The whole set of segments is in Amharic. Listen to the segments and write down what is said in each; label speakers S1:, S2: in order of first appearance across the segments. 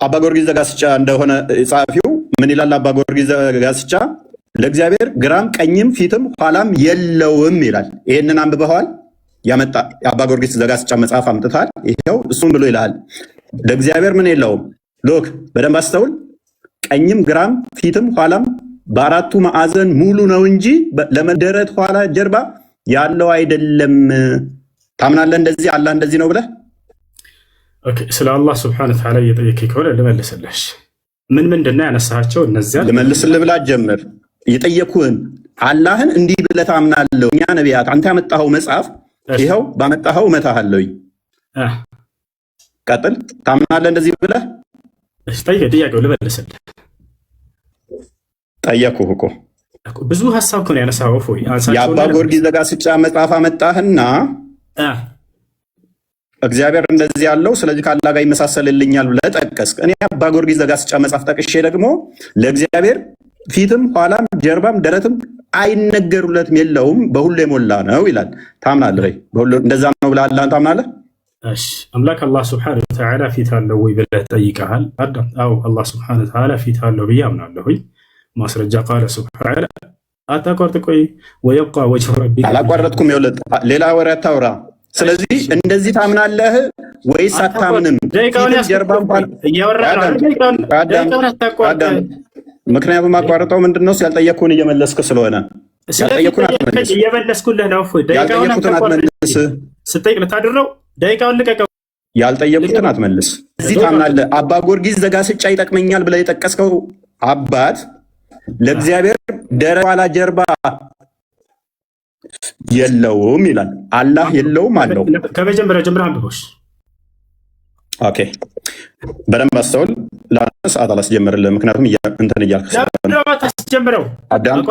S1: አባ ጊዮርጊስ ዘጋስጫ እንደሆነ ጸሐፊው ምን ይላል? አባ ጊዮርጊስ ዘጋስጫ ለእግዚአብሔር ግራም ቀኝም ፊትም ኋላም የለውም ይላል። ይህንን አንብበኸዋል? ያመጣ የአባ ጊዮርጊስ ዘጋስጫ መጽሐፍ አምጥተሃል። ይኸው እሱም ብሎ ይልሃል። ለእግዚአብሔር ምን የለውም። Look፣ በደንብ አስተውል። ቀኝም ግራም ፊትም ኋላም በአራቱ ማዕዘን ሙሉ ነው እንጂ ለመደረት ኋላ ጀርባ ያለው አይደለም። ታምናለህ? እንደዚህ አላህ እንደዚህ ነው ብለህ?
S2: Okay፣ ስለ አላህ ስብሐነ ወተዓላ እየጠየከኝ ከሆነ ልመልስልሽ። ምን ምንድን ነው ያነሳቸው? እነዚያ
S1: ልመልስልህ ብላ ጀምር። የጠየኩህን አላህን እንዲህ ብለህ ታምናለህ? እኛ ነቢያት አንተ ያመጣኸው መጽሐፍ ይኸው ባመጣኸው እመታሃለሁኝ። ቀጥል። ታምናለህ እንደዚህ ብለህ?
S2: ጠይቀኝ፣ ጥያቄው ልመልስልህ።
S1: ጠየኩህ እኮ።
S2: ብዙ ሀሳብ እኮ ነው ያነሳኸው። እፎይ።
S1: የአባ ጊዮርጊስ ዘጋስጫ መጽሐፍ አመጣህና እግዚአብሔር እንደዚህ ያለው ስለዚህ ከአላህ ጋር ይመሳሰልልኛል ብለህ ጠቀስክ። እኔ አባ ጊዮርጊስ ዘጋስጫ መጽሐፍ ጠቅሼ ደግሞ ለእግዚአብሔር ፊትም ኋላም ጀርባም ደረትም አይነገሩለትም የለውም፣ በሁሉ የሞላ ነው ይላል። ታምናለህ ወይ? በሁሉ እንደዛ ነው ብለህ አላህን ታምናለህ?
S2: እሺ፣ አምላክ አላህ ስብሐነሁ ወተዓላ ፊት አለው ወይ ብለህ ጠይቀሃል። አዳም፣ አዎ፣ አላህ ስብሐነሁ ወተዓላ ፊት አለው ብዬ አምናለሁኝ። ማስረጃ ቃለ ስብሐነ፣ አታቋርጥ፣ ቆይ፣ ወየብቃ ወጅሁ ረቢከ።
S1: አላቋረጥኩም። ይኸውልህ፣ ሌላ ወሬ አታውራ። ስለዚህ እንደዚህ ታምናለህ ወይስ አታምንም? ፊትም ጀርባም አዳም፣ ምክንያቱም አቋርጠው ምንድን ነው፣ ያልጠየቅኩህን እየመለስክ ስለሆነ ያልጠየቅኩህን አትመልስ።
S2: እየመለስኩልህ ነው።
S1: ያልጠየቅኩትን አትመልስ።
S2: ስጠይቅ ልታድር ነው። ደቂቃውን ልቀቀው።
S1: ያልጠየቁትን አትመልስ። እዚህ ታምናለህ። አባ ጊዮርጊስ ዘጋስጫ ይጠቅመኛል ብለህ የጠቀስከው አባት ለእግዚአብሔር ደረት፣ ኋላ፣ ጀርባ የለውም ይላል። አላህ የለውም አለው።
S2: ከመጀመሪያ ጀምረህ አንብቦሽ።
S1: Okay፣ በደንብ አስተውል። ሰዓት አላስጀምርልህ፣ ምክንያቱም እንትን እያልክ
S2: ታስጀምረው።
S1: አዳም፣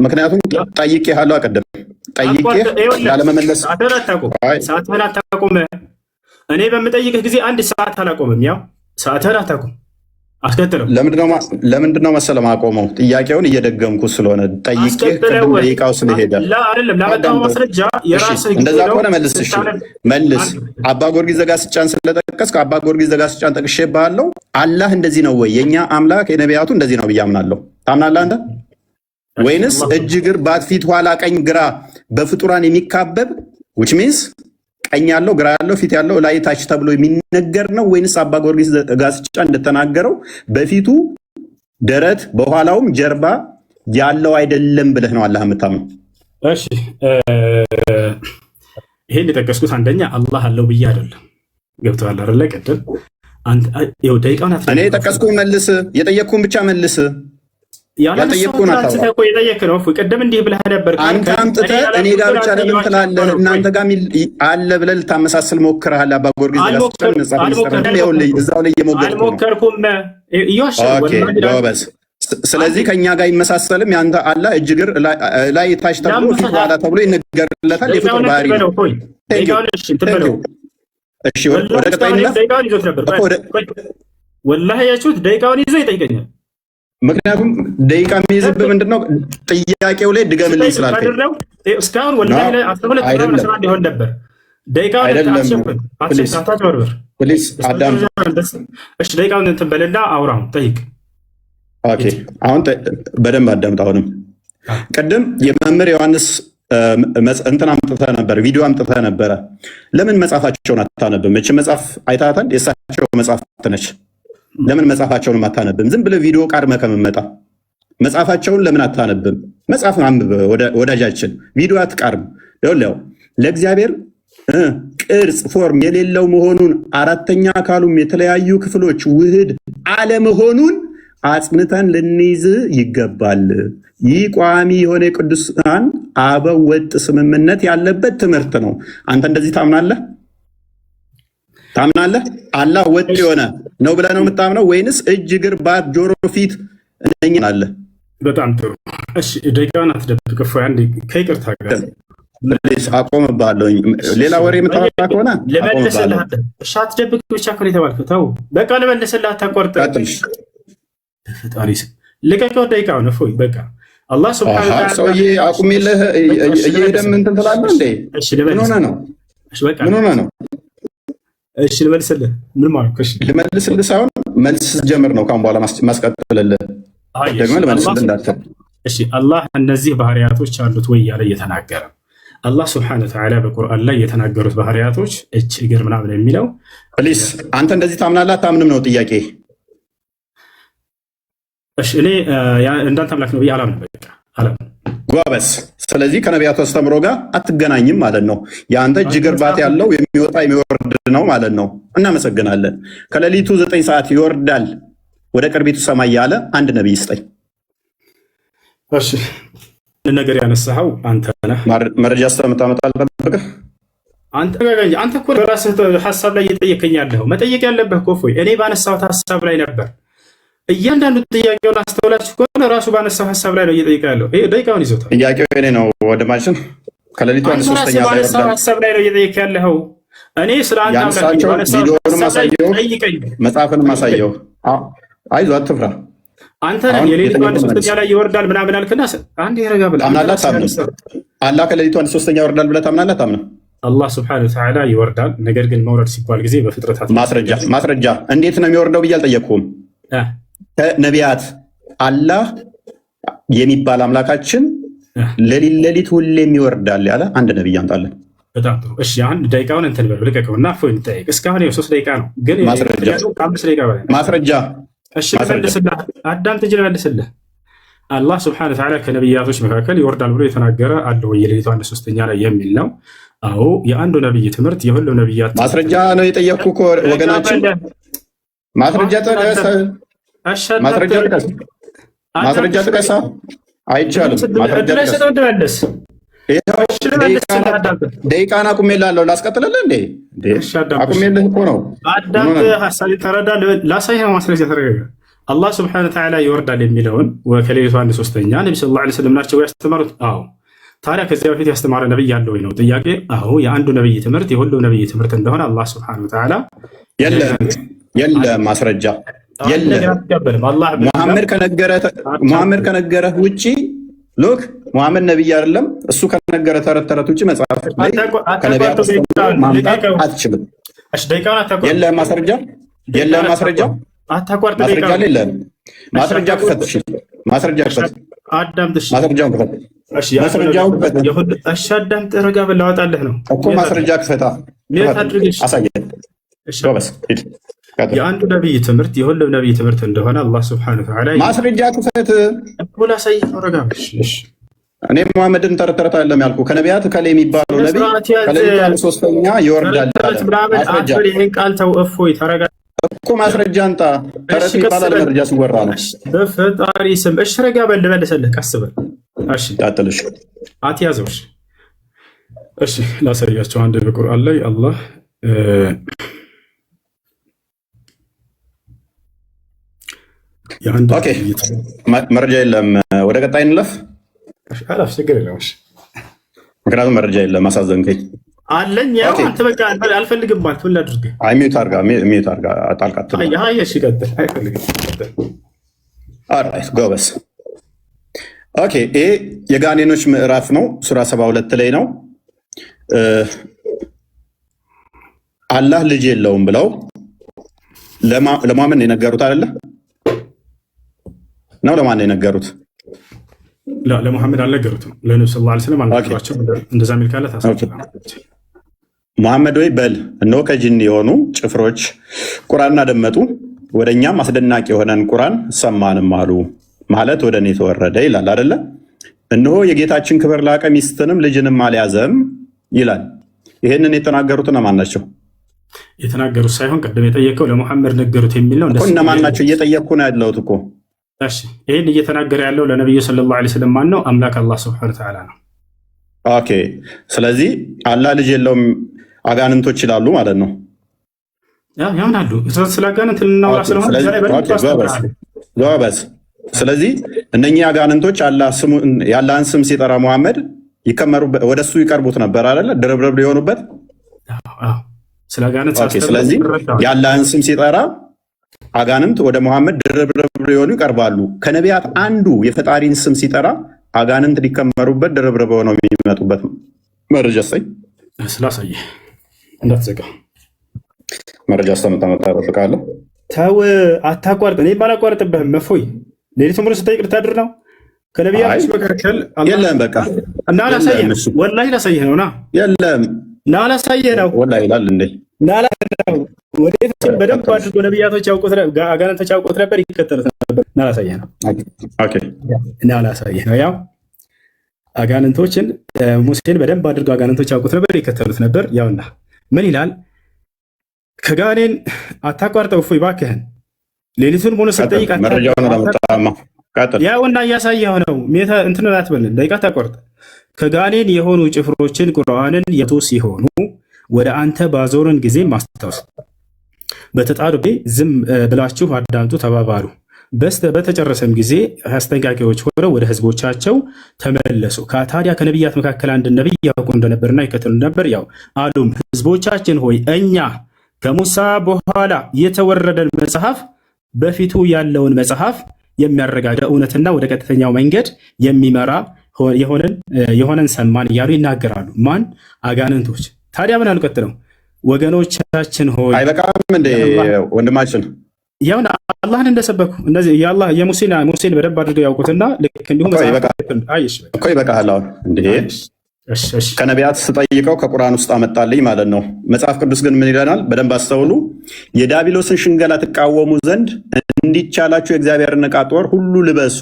S1: ምክንያቱም ጠይቄሃለሁ፣ አቀደም ጠይቄህ ላለመመለስ።
S2: ሰዓትህን አታቁም። እኔ በምጠይቅህ ጊዜ አንድ ሰዓት አላቆምም። ያው ሰዓትህን አታቁም። አስከትለው።
S1: ለምንድነው መሰለህ ማቆመው? ጥያቄውን እየደገምኩ ስለሆነ ጠይቄህ ቅድም ደቂቃው ስለሄደ።
S2: አይደለም፣ ላመጣው ማስረጃ የራስህ
S1: እንደዛ ከሆነ መልስ። እሺ መልስ። አባ ጊዮርጊስ ዘጋስጫን ስለጠቀስክ አባ ጊዮርጊስ ዘጋስጫን ጠቅሼብሃለሁ። አላህ እንደዚህ ነው ወይ? የእኛ አምላክ የነቢያቱ እንደዚህ ነው ብዬ አምናለሁ። ታምናለህ አንተ? ወይንስ እጅ፣ እግር፣ ባት፣ ፊት፣ ኋላ፣ ቀኝ፣ ግራ በፍጡራን የሚካበብ which means ቀኝ ያለው፣ ግራ ያለው፣ ፊት ያለው፣ ላይ ታች ተብሎ የሚነገር ነው ወይንስ አባ ጊዮርጊስ ዘጋስጫ እንደተናገረው በፊቱ ደረት በኋላውም ጀርባ ያለው አይደለም ብለህ ነው አላህ የምታምነው?
S2: እሺ፣ ይሄን የጠቀስኩት አንደኛ አላህ አለው ብዬ አይደለም። ገብተዋል አይደለ? ቅድም ደቂቃውን
S1: እኔ የጠቀስኩህን መልስ፣ የጠየቅኩህን ብቻ መልስ። ያልጠየቅኩህን አታውራ።
S2: የጠየቅ ነው። ቅድም እንዲህ ብለህ ነበር።
S1: አንተ አምጥተህ እኔ ጋር ብቻ ለምን ትላለህ? እናንተ ጋር አለ ብለህ ልታመሳስል ሞክረሃል። አባ ጊዮርጊስ እዛው ላይ እየሞገድኩ ነው።
S2: አልሞከርኩም።
S1: ጎበዝ። ስለዚህ ከእኛ ጋር ይመሳሰልም ያንተ አላህ እጅ፣ እግር፣ ላይ ታች ተብሎ ፊት ኋላ ተብሎ ይነገርለታል። የፍጡር ባህሪ ነው። እሺ፣ ወደ ቀጣይ እንለፍ።
S2: ወላሂ ያችሁት ደቂቃውን ይዞ ይጠይቀኛል።
S1: ምክንያቱም ደቂቃ የሚይዝብህ ምንድነው? ጥያቄው ላይ ድገምልኝ ስላልከኝ።
S2: እስካሁን ወላሂ 12 11 ይሆን ነበር። ደቂቃውን አታጭበርብር።
S1: Please አዳም።
S2: እሺ፣ ደቂቃውን እንትን በልና አውራውን ጠይቅ።
S1: Okay፣ አሁን በደንብ አዳምጥ። አሁንም ቅድም የመምህር ዮሐንስ እንትን አምጥተህ ነበር፣ ቪዲዮ አምጥተህ ነበረ። ለምን መጽሐፋቸውን አታነብም? መቼ መጽሐፍ አይታታል? የእሳቸው መጽሐፍ ነች። ለምን መጽሐፋቸውንም አታነብም? ዝም ብለህ ቪዲዮ ቃርመህ ከምመጣ መጽሐፋቸውን ለምን አታነብም? መጽሐፍ አንብብ ወዳጃችን፣ ቪዲዮ አትቃርም። ይኸውልህ፣ ለእግዚአብሔር ቅርጽ form የሌለው መሆኑን አራተኛ አካሉም የተለያዩ ክፍሎች ውህድ አለመሆኑን አጽንተን ልንይዝ ይገባል። ይህ ቋሚ የሆነ የቅዱሳን አበው ወጥ ስምምነት ያለበት ትምህርት ነው። አንተ እንደዚህ ታምናለህ? ታምናለህ? አላህ ወጥ የሆነ ነው ብለህ ነው የምታምነው ወይንስ እጅ፣ እግር፣ ባት፣ ጆሮ፣ ፊት እነኛ አለ?
S2: በጣም ጥሩ። እሺ፣ ደቂቃውን አትደብቅ። እፎይ፣ አንዴ ከይቅርታ ጋር
S1: Please፣ አቆምብሃለሁ። ሌላ ወሬ የምታወራ ከሆነ
S2: ልመልስልህ። እሺ፣ አትደብቅ ብቻ እኮ ነው የተባልከው። ተው በቃ ልመልስልህ፣ አታቋርጥ። በፈጣሪ ስም ልቀቀው ደቂቃውን። እፎይ በቃ አላህ ሱብሓነሁ ወተዓላ
S1: ሰውዬ አቁሜልህ እየሄደም እንትን ትላለህ እንዴ? ምን ሆነህ ነው? ምን ሆነህ ነው?
S2: እሺ ልመልስልህ። ምን ማለት? እሺ።
S1: ልመልስልህ ሳይሆን መልስ ስትጀምር ነው ካሁን በኋላ ማስቀጥልልህ።
S2: አይ እሺ።
S1: ደግመህ
S2: አላህ
S1: ልመልስልህ እንዳትል።
S2: እሺ፣ አላህ እነዚህ ባህሪያቶች አሉት ወይ እያለ እየተናገረ፣ አላህ ስብሐነ ወተዓላ በቁርአን ላይ የተናገሩት ባህሪያቶች እጅ፣ እግር ምናምን የሚለው
S1: Please፣ አንተ እንደዚህ ታምናለህ አታምንም ነው ጥያቄ።
S2: እሺ፣ እኔ እንዳንተ አምላክ ነው ብዬ አላምንም። በቃ አላምንም።
S1: ጎበዝ። ስለዚህ ከነቢያቱ አስተምሮ ጋር አትገናኝም ማለት ነው። የአንተ እጅ እግር ባት ያለው የሚወጣ የሚወርድ ነው ማለት ነው። እናመሰግናለን። ከሌሊቱ 9 ሰዓት ይወርዳል ወደ ቅርቢቱ ሰማይ ያለ አንድ ነቢይ ስጠኝ።
S2: እሺ፣ ነገር ያነሳኸው አንተ ነህ።
S1: መረጃ እስከምታመጣ አልጠብቅህ።
S2: አንተ አንተ እኮ በራስህ ሀሳብ ላይ እየጠየከኝ ያለኸው፣ መጠየቅ ያለብህ እኮ እፎይ እኔ ባነሳሁት ሀሳብ ላይ ነበር። እያንዳንዱ ጥያቄውን አስተውላችሁ ከሆነ ራሱ ባነሳው ሀሳብ ላይ ነው እየጠየቀ ያለው። ይሄ ደቂቃውን ይዞታል።
S1: ጥያቄው የኔ ነው ወንድማችን። ከሌሊቱ አንድ
S2: አንተ ራስህ
S1: ሶስተኛ ላይ
S2: ባነሳው
S1: ይወርዳል።
S2: ሀሳብ ላይ ነው እየጠየቅ ያለኸው። እኔ ስለ አንተ አምላክ
S1: ያነሳቸው
S2: ባነሳው
S1: ቪዲዮውንም
S2: ሀሳብ ላይ
S1: አሳየው፣
S2: ጠይቀኝ።
S1: መጽሐፍንም አሳየው። አይዞህ አትፍራ።
S2: አንተ ነህ
S1: አሁን
S2: የሌሊቱ አንድ
S1: የጠየቀው
S2: ሶስተኛ
S1: መልስ
S2: ላይ ይወርዳል ምናምን አልክና አንድ ረጋ ብለህ አንተ
S1: ታምናለህ
S2: ራስህ
S1: አታምንም?
S2: ያነሳው
S1: አላህ ከሌሊቱ አንድ ሶስተኛ ይወርዳል ብለህ ታምናለህ አታምንም?
S2: አላህ ስብሐነ ወተዓላ ይወርዳል። ነገር ግን መውረድ ሲባል ጊዜ በፍጥረታት
S1: ማስረጃ፣ ማስረጃ። እንዴት ነው የሚወርደው ብዬ አልጠየቅኩም። ከነቢያት አላህ የሚባል አምላካችን ሌሊት ሌሊት ሁሌም ይወርዳል ያለ አንድ ነቢይ አምጣለን።
S2: በጣም ጥሩ። እሺ፣ አሁን ደቂቃውን እንትን በለው ልቀቀው እና እፎይ እንጠያየቅ። እስካሁን ይኸው 3 ደቂቃ ነው፣ ግን
S1: ማስረጃ።
S2: ጥያቄው ከ5 ደቂቃ በላይ ነው።
S1: ማስረጃ።
S2: እሺ።
S1: ማስረጃ።
S2: ልመልስልህ፣ አዳምጥ እንጂ ልመልስልህ። አላህ ስብሐነ ወተዓላ ከነቢያቶች መካከል ይወርዳል ብሎ የተናገረ አለ ወይ የሌሊቱ አንድ ሶስተኛ ላይ የሚል ነው። አዎ፣ የአንዱ ነቢይ ትምህርት የሁሉም ነቢያት ትምህርት
S1: ማስረጃ
S2: ነው።
S1: ነው የጠየቅኩ እኮ ወገናችን። ማስረጃ ጥቀስ። ማስረጃ ጥቀስ። ማስረጃ ጥቀሳ። አይቻልም። ማስረጃ ጥቀስ። ይኸው ደቂቃን አቁሜልሃለሁ። ላስቀጥልልህ እንዴ? አቁሜልህ እኮ ነው።
S2: አዳምጥ፣ ሀሳቤ ተረዳ። ላሳይህ ነው ማስረጃ። ተረጋጋ። አላህ ስብሐነ ወተዓላ ይወርዳል የሚለውን ከሌሊቱ አንድ ሶስተኛ ነቢ ሰለላሁ ዐለይሂ ወሰለም ናቸው ያስተማሩት? አዎ። ታዲያ ከዚያ በፊት ያስተማረ ነቢይ አለ ወይ ነው ጥያቄ። አዎ፣ የአንዱ ነቢይ ትምህርት የሁሉም ነቢይ ትምህርት እንደሆነ አላህ ስብሐነ ወተዓላ
S1: የለም፣ የለም፣ ማስረጃ የለም። ሙሐመድ ከነገረህ ውጪ፣ look፣ ሙሐመድ ነቢይ አይደለም። እሱ ከነገረ ተረት ተረት ውጪ መጽሐፍ ላይ ከነቢያት ማምጣት አትችልም። የለህም ማስረጃ፣ የለህም ማስረጃ፣ ማስረጃ የለህም። ማስረጃ ክፈት፣ ማስረጃ ክፈት፣ ማስረጃውን ክፈት፣ ማስረጃውን ክፈት።
S2: እሺ አዳምጥ፣ ረጋ በል፣ ላወጣልህ ነው።
S1: እኮ። ማስረጃ ክፈታ፣ አሳየን። ጎበዝ ሂድ።
S2: የአንዱ ነቢይ ትምህርት የሁሉም ነቢይ ትምህርት እንደሆነ አላህ ስብሐነ ወተዓላ
S1: ማስረጃ ክፈት።
S2: እኮ ላሳይህ ነው። ረጋ በል።
S1: እኔ ሙሐመድን ተረት ተረት አይደለም ያልኩህ። ከነቢያት ከላይ የሚባለው ነቢይ ከሌሊቱ አንድ ሶስተኛ ይወርዳል አለ። ማስረጃ።
S2: ይህን ቃል ተው። እፎይ ተረጋ።
S1: እኮ ማስረጃ አንጣ። ተረት ይባላል መረጃ ሲወራ ነው።
S2: በፈጣሪ ስም እሺ፣ ረጋ በል፣ ልመልስልህ። ቀስ በል እሺ።
S1: ቀጥልሽ።
S2: አትያዘው። እሺ፣ እሺ፣ ላሳያቸው። አንድ በቁርአን ላይ አላህ የአንድ
S1: Okay፣ መረጃ የለም። ወደ ቀጣይ እንለፍ።
S2: አላፍ ችግር የለም። እሺ።
S1: ምክንያቱም መረጃ የለም። አሳዘንከኝ።
S2: አለኝ። ያው አንተ በቃ አልፈልግም ማለት ምን ላድርግ?
S1: አይ mute አድርጋ፣ mute አድርጋ፣ ጣልቃ አትግባ።
S2: አይ እሺ፣ ቀጥል። አይፈልግም። ቀጥል።
S1: Alright፣ ጎበዝ። Okay፣ ይሄ የጋኔኖች ምዕራፍ ነው። ሱራ 72 ላይ ነው። አላህ ልጅ የለውም ብለው ለሙሐመድ ነው የነገሩት አይደለ? ነው፣ ለማን ነው የነገሩት?
S2: ለሙሐመድ አልነገሩትም። ለነቢ ስ ላ ስለም አልነገሯቸው። እንደዛ የሚል ካለ ታስረዳለህ።
S1: ሙሐመድ ወይ በል፣ እነሆ ከጅን የሆኑ ጭፍሮች ቁርአንን አደመጡ፣ ወደ እኛም አስደናቂ የሆነን ቁርአን ሰማንም አሉ። ማለት ወደ እኔ ተወረደ ይላል አደለ? እነሆ የጌታችን ክብር ላቀ፣ ሚስትንም ልጅንም አልያዘም ይላል። ይህንን የተናገሩት እነማን ናቸው?
S2: የተናገሩት ሳይሆን ቅድም የጠየቀው ለሙሐመድ ነገሩት የሚል ነው።
S1: እኮ እነማን ናቸው? እየጠየቅኩ ነው ያለሁት እኮ።
S2: እሺ፣ ይህን እየተናገረ ያለው ለነቢዩ ሰለላሁ ዐለይሂ ወሰለም ማን ነው? አምላክ አላህ ስብሐነ ወተዓላ ነው።
S1: Okay፣ ስለዚህ አላህ ልጅ የለውም አጋንንቶች ይላሉ ማለት ነው።
S2: ያምናሉ። ስለ አጋንንት ልናወራ ስለሆነ
S1: ጎበዝ። ስለዚህ እነኚህ አጋንንቶች የአላህን ስም ሲጠራ ሙሐመድ ወደ እሱ ይቀርቡት ነበር አይደለ? ድርብርብ ሊሆኑበት።
S2: ስለ አጋንንት።
S1: ስለዚህ የአላህን ስም ሲጠራ አጋንንት ወደ ሙሐመድ ድርብርብ ሊሆኑ ይቀርባሉ። ከነቢያት አንዱ የፈጣሪን ስም ሲጠራ አጋንንት ሊከመሩበት ድርብርብ ሆነው የሚመጡበት መረጃ ሰኝ።
S2: ስላሳየህ እንዳትዘጋ።
S1: መረጃ እስከምታመጣ እጠብቃለሁ።
S2: ተው፣ አታቋርጥ። እኔም አላቋርጥብህም። እፎይ ሌሊቱን ሙሉ ስጠይቅ ልታድር ነው። ከነቢያቶች መካከል
S1: የለም፣ በቃ
S2: እና ላሳየህ ነው። ወላሂ ላሳየህ ነው። ና
S1: የለም፣
S2: ና ላሳየህ ነው።
S1: ወላሂ ይላል እንዴ?
S2: ና ላሳየህ ነው። ወዴት በደንብ አድርጎ ነቢያቶች ያውቁት፣ አጋንንቶች ያውቁት ነበር፣ ይከተሉት ነበር። ና ላሳየህ ነው። ና ላሳየህ ነው። ያው አጋንንቶችን ሙሴን በደንብ አድርገው አጋንንቶች ያውቁት ነበር፣ ይከተሉት ነበር። ያውና ምን ይላል? ከጋኔን አታቋርጠው እፎይ እባክህን፣ ሌሊቱን ሙሉ ስጠይቅ
S1: መረጃውን አላመጣህማ።
S2: ያውና እያሳየህ ነው። እንትን አትበልን፣ ደቂቃ አታቋርጥ። ከጋኔን የሆኑ ጭፍሮችን ቁርአንን የቱ ሲሆኑ ወደ አንተ ባዞርን ጊዜ ማስታወስ በተጣሩ ዝም ብላችሁ አዳምጡ ተባባሉ። በተጨረሰም ጊዜ አስጠንቃቂዎች ሆነው ወደ ህዝቦቻቸው ተመለሱ። ታዲያ ከነቢያት መካከል አንድ ነቢይ ያውቁ እንደነበርና ይከተሉ ነበር። ያው አሉም፣ ህዝቦቻችን ሆይ፣ እኛ ከሙሳ በኋላ የተወረደን መጽሐፍ በፊቱ ያለውን መጽሐፍ የሚያረጋግጥ እውነትና ወደ ቀጥተኛው መንገድ የሚመራ የሆነን ሰማን እያሉ ይናገራሉ። ማን? አጋንንቶች። ታዲያ ምን አሉ? ቀጥለው ወገኖቻችን ሆይ
S1: አይበቃም እንዴ ወንድማችን?
S2: ያው አላህን እንደሰበኩ እነዚህ የአላህ የሙሴን ሙሴን በደንብ አድርገው ያውቁትና ልክ እንዲሁ
S1: እኮ ይበቃሃል። አሁን እንዴ ከነቢያት ስጠይቀው ከቁርአን ውስጥ አመጣልኝ ማለት ነው። መጽሐፍ ቅዱስ ግን ምን ይለናል? በደንብ አስተውሉ። የዳቢሎስን ሽንገላ ትቃወሙ ዘንድ እንዲቻላችሁ የእግዚአብሔርን ዕቃ ጦር ሁሉ ልበሱ።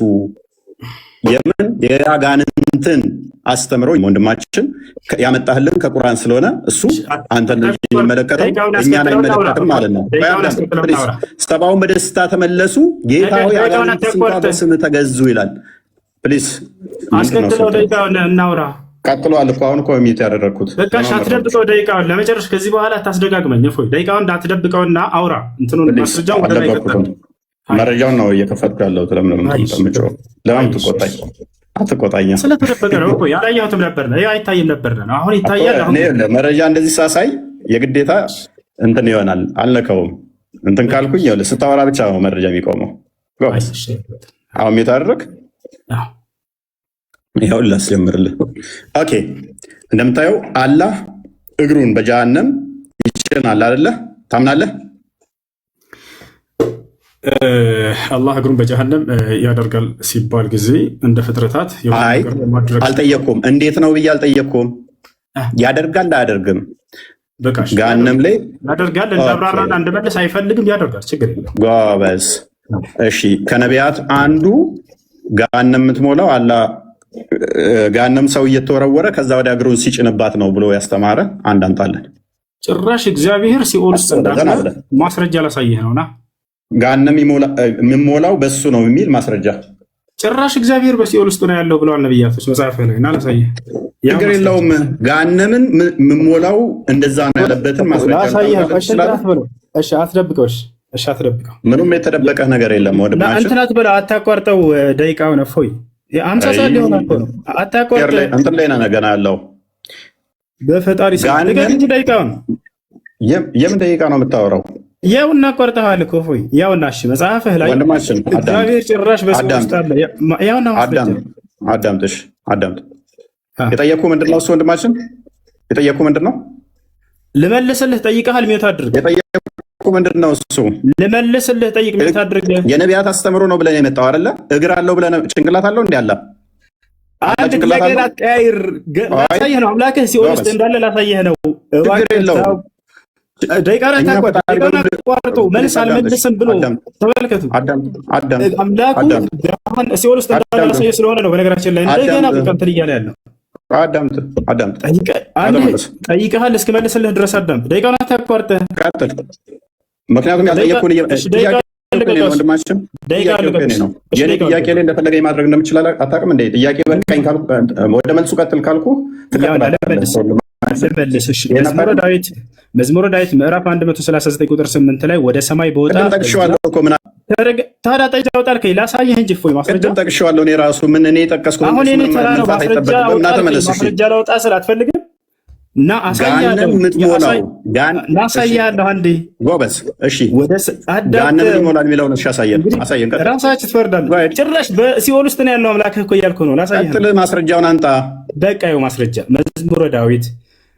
S1: የምን የአጋንንትን አስተምሮ ወንድማችን ያመጣህልን ከቁርአን ስለሆነ እሱ አንተን የሚመለከተው እኛን አይመለከትም ማለት ነው። ሰባውን በደስታ ተመለሱ፣ ጌታ ሆይ አጋንንት እንኳ በስምህ ተገዙ ይላል። Please።
S2: አስከትለው ደቂቃውን እናውራ።
S1: ቀጥሏል እኮ፣ አሁን እኮ mute ያደረግኩት።
S2: በቃ አትደብቀው ደቂቃውን ለመጨረስ። ከዚህ በኋላ አታስደጋግመኝ። እፎይ ደቂቃውን እንዳትደብቀውና አውራ እንትኑን ማስረጃውን ወደ ላይ ቀጥል።
S1: መረጃውን ነው እየከፈትኩ ያለሁት። ለምን ለምን ትቆጣኝ? አትቆጣኛ።
S2: ስለተደበቀ ነው እኮ፣ ያላየሁትም ነበር፣ አይታይም ነበር ነው። አሁን ይታያል። አሁን
S1: መረጃ እንደዚህ ሳሳይ የግዴታ እንትን ይሆናል። አልነከውም። እንትን ካልኩኝ ይኸውልህ ስታወራ ብቻ ነው መረጃ የሚቆመው። አሁን mute አድርግ። ይኸው ላስጀምርልህ። Okay፣ እንደምታየው አላህ እግሩን በጀሃነም ይጭናል አይደለ? ታምናለህ?
S2: አላህ እግሩን በጀሃነም ያደርጋል ሲባል ጊዜ እንደ ፍጥረታት
S1: አይ አልጠየቅኩም። እንዴት ነው ብዬ አልጠየቅኩም። ያደርጋል አያደርግም? ገሃነም ላይ
S2: ያደርጋል። እንዳብራራና እንድመልስ አይፈልግም። ያደርጋል፣ ችግር የለም።
S1: ጎበዝ። እሺ፣ ከነቢያት አንዱ ገሃነም የምትሞላው አላህ ገሃነም ሰው እየተወረወረ ከዛ ወዲያ እግሩን ሲጭንባት ነው ብሎ ያስተማረ አንድ አምጣለን።
S2: ጭራሽ እግዚአብሔር ሲኦል ውስጥ እንዳለ ማስረጃ ላሳየህ ነውና
S1: ገሃነም የሚሞላው በሱ ነው የሚል ማስረጃ።
S2: ጭራሽ እግዚአብሔር በሲኦል ውስጥ ነው ያለው ብለዋል ነብያቶች መጽሐፍ ላይ እና ላሳየህ።
S1: ችግር የለውም። ገሃነምን የምሞላው እንደዛ ነው ያለበትን ማስረጃ
S2: ላሳየህ። እሺ አትደብቀው። እሺ አትደብቀው።
S1: ምንም የተደበቀ ነገር የለም ወንድማችን።
S2: እንትን አትበለው፣ አታቋርጠው። ደቂቃውን እፎይ 50 ሰዓት ሊሆን እኮ ነው። አታቋርጥ።
S1: እንትን ላይ ነህ ገና ያለው።
S2: በፈጣሪ እንጂ ደቂቃውን።
S1: የምን ደቂቃ ነው የምታወራው?
S2: ያው እናቋርጠዋል እኮ እፎይ። ያውና እሺ መጽሐፍህ ላይ
S1: ወንድማችን
S2: እግዚአብሔር ጭራሽ በሲኦል ውስጥ አለ። ያውና ማስረጃ።
S1: አዳምጥ፣ እሺ አዳምጥ። የጠየኩህ ምንድን ነው? እሱ ወንድማችን የጠየኩህ ምንድን ነው?
S2: ልመልስልህ ጠይቀሃል። Mute አድርግ።
S1: የጠየኩህ ምንድን ነው? እሱ
S2: ልመልስልህ ጠይቅ። Mute አድርግ።
S1: የነቢያት አስተምሮ ነው ብለን የመጣው አይደለ? እግር አለው ብለን ጭንቅላት አለው እንዲ አለ።
S2: አንድ ነገር አትቀያይር። ላሳየህ ነው፣ አምላክህ ሲኦል ውስጥ እንዳለ ላሳየህ ነው።
S1: ችግር የለውም።
S2: ደቂቃውን አታቋርጡ። መልስ አልመልስም ብሎ ተመልከቱ። አምላኩ ሲኦል ውስጥ እንዳለ ላሳየህ ስለሆነ ነው። በነገራችን ላይ እንደገና በቃ እንትን እያለ ያለው
S1: አዳምጥ፣ አዳምጥ።
S2: ጠይቀሃል፣ እስክመልስልህ ድረስ አዳምጥ። ደቂቃውን አታቋርጥ።
S1: ቀጥል። ምክንያቱም ያልጠየቅኩህን ወንድማችን ነው። የኔ ጥያቄ ላይ እንደፈለገኝ ማድረግ እንደምችል አታውቅም እንዴ? ጥያቄ በቃኝ ካልኩ ወደ መልሱ ቀጥል ካልኩ
S2: ትቀጥላለህ። ልመልስ። እሺ፣ መዝሙረ ዳዊት ምዕራፍ 139 ቁጥር 8 ላይ ወደ ሰማይ በወጣ
S1: ቅድም ጠቅሼዋለሁ እኮ ምን
S2: ታዲያ ጠጅ አውጣልከኝ ላሳየህ እንጂ እፎይ ማስረጃ
S1: ቅድም ጠቅሼዋለሁ። እኔ ራሱ ምን እኔ የጠቀስኩት
S2: አሁን የኔ ተራ ነው። ማስረጃ አውጣልከኝ፣ ማስረጃ ላውጣ ስል አትፈልግም? እና አሳያለሁ፣ ላሳያለሁ። አንዴ
S1: ጎበዝ። እሺ ገሃነምን ይሞላል የሚለውን እሺ፣ አሳየን፣ አሳየን።
S2: ራሳችሁ ትፈርዳለህ። ጭራሽ በሲኦል ውስጥ ነው ያለው አምላክህ እኮ እያልኩህ ነው። ላሳየህ።
S1: ቀጥል፣ ማስረጃውን አንጣ።
S2: በቃ ይኸው ማስረጃ መዝሙረ ዳዊት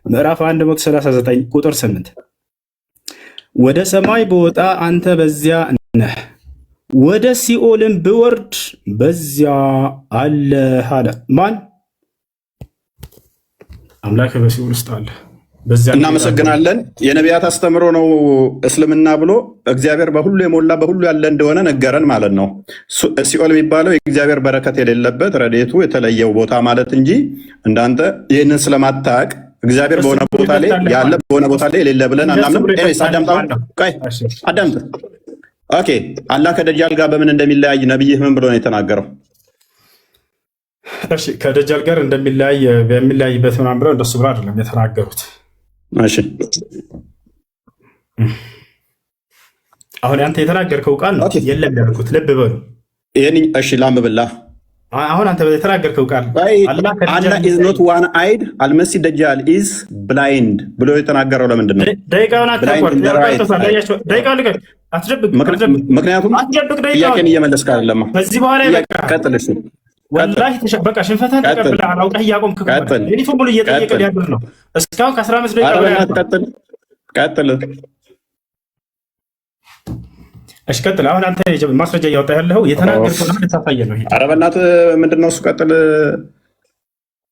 S2: ምዕራፍ 139 ቁጥር 8። ወደ ሰማይ ብወጣ አንተ በዚያ ነህ፣ ወደ ሲኦልም ብወርድ በዚያ አለህ አለ። ማን? አምላክ በሲኦል ውስጥ አለ። በዚያ
S1: እናመሰግናለን። የነቢያት አስተምሮ ነው እስልምና ብሎ እግዚአብሔር በሁሉ የሞላ በሁሉ ያለ እንደሆነ ነገረን ማለት ነው። ሲኦል የሚባለው የእግዚአብሔር በረከት የሌለበት ረድኤቱ የተለየው ቦታ ማለት እንጂ እንዳንተ ይህንን ስለማታቅ እግዚአብሔር በሆነ ቦታ ላይ ያለ በሆነ ቦታ ላይ የሌለ ብለን አናምንም። Anyways አዳምጥ፣ አሁን ቆይ አዳምጥ። Okay፣ አላህ ከደጃል ጋር በምን እንደሚለያይ ነብይህ ምን ብሎ ነው የተናገረው?
S2: እሺ፣ ከደጃል ጋር እንደሚለያይ በሚለያይበት ምናምን ብለው እንደሱ ብሎ አይደለም የተናገሩት።
S1: እሺ።
S2: አሁን አንተ የተናገርከው ቃል ነው የለም ያልኩት። ልብ በሉ።
S1: ይህን እሺ ላንብብላ።
S2: አሁን አንተ የተናገርከው ቃል
S1: አላህ is not one eyed፣ አልመሲ ደጃል is blind ብሎ የተናገረው ለምንድን ነው?
S2: ደቂቃውን አታቋርጥ። ደቂቃውን ልቀቅ። አትደብቅ።
S1: ምክንያቱም ጥያቄን እየመለስክ አይደለም።
S2: ከዚህ በኋላ ይበቃል።
S1: ቀጥል። እሺ።
S2: ወላሂ በቃ ሽንፈትህን ተቀብለሃል። አውቀህ እያቆምክ ሌሊቱን ሙሉ እየጠየቀ ሊያድር ነው። እስካሁን ከ15 ደቂቃ በላይ።
S1: ቀጥል፣ ቀጥል።
S2: እሺ ቀጥል። አሁን አንተ ማስረጃ እያወጣ ያለው የተናገርከው ልታሳየን ነው።
S1: ኧረ በእናትህ ምንድን ነው እሱ? ቀጥል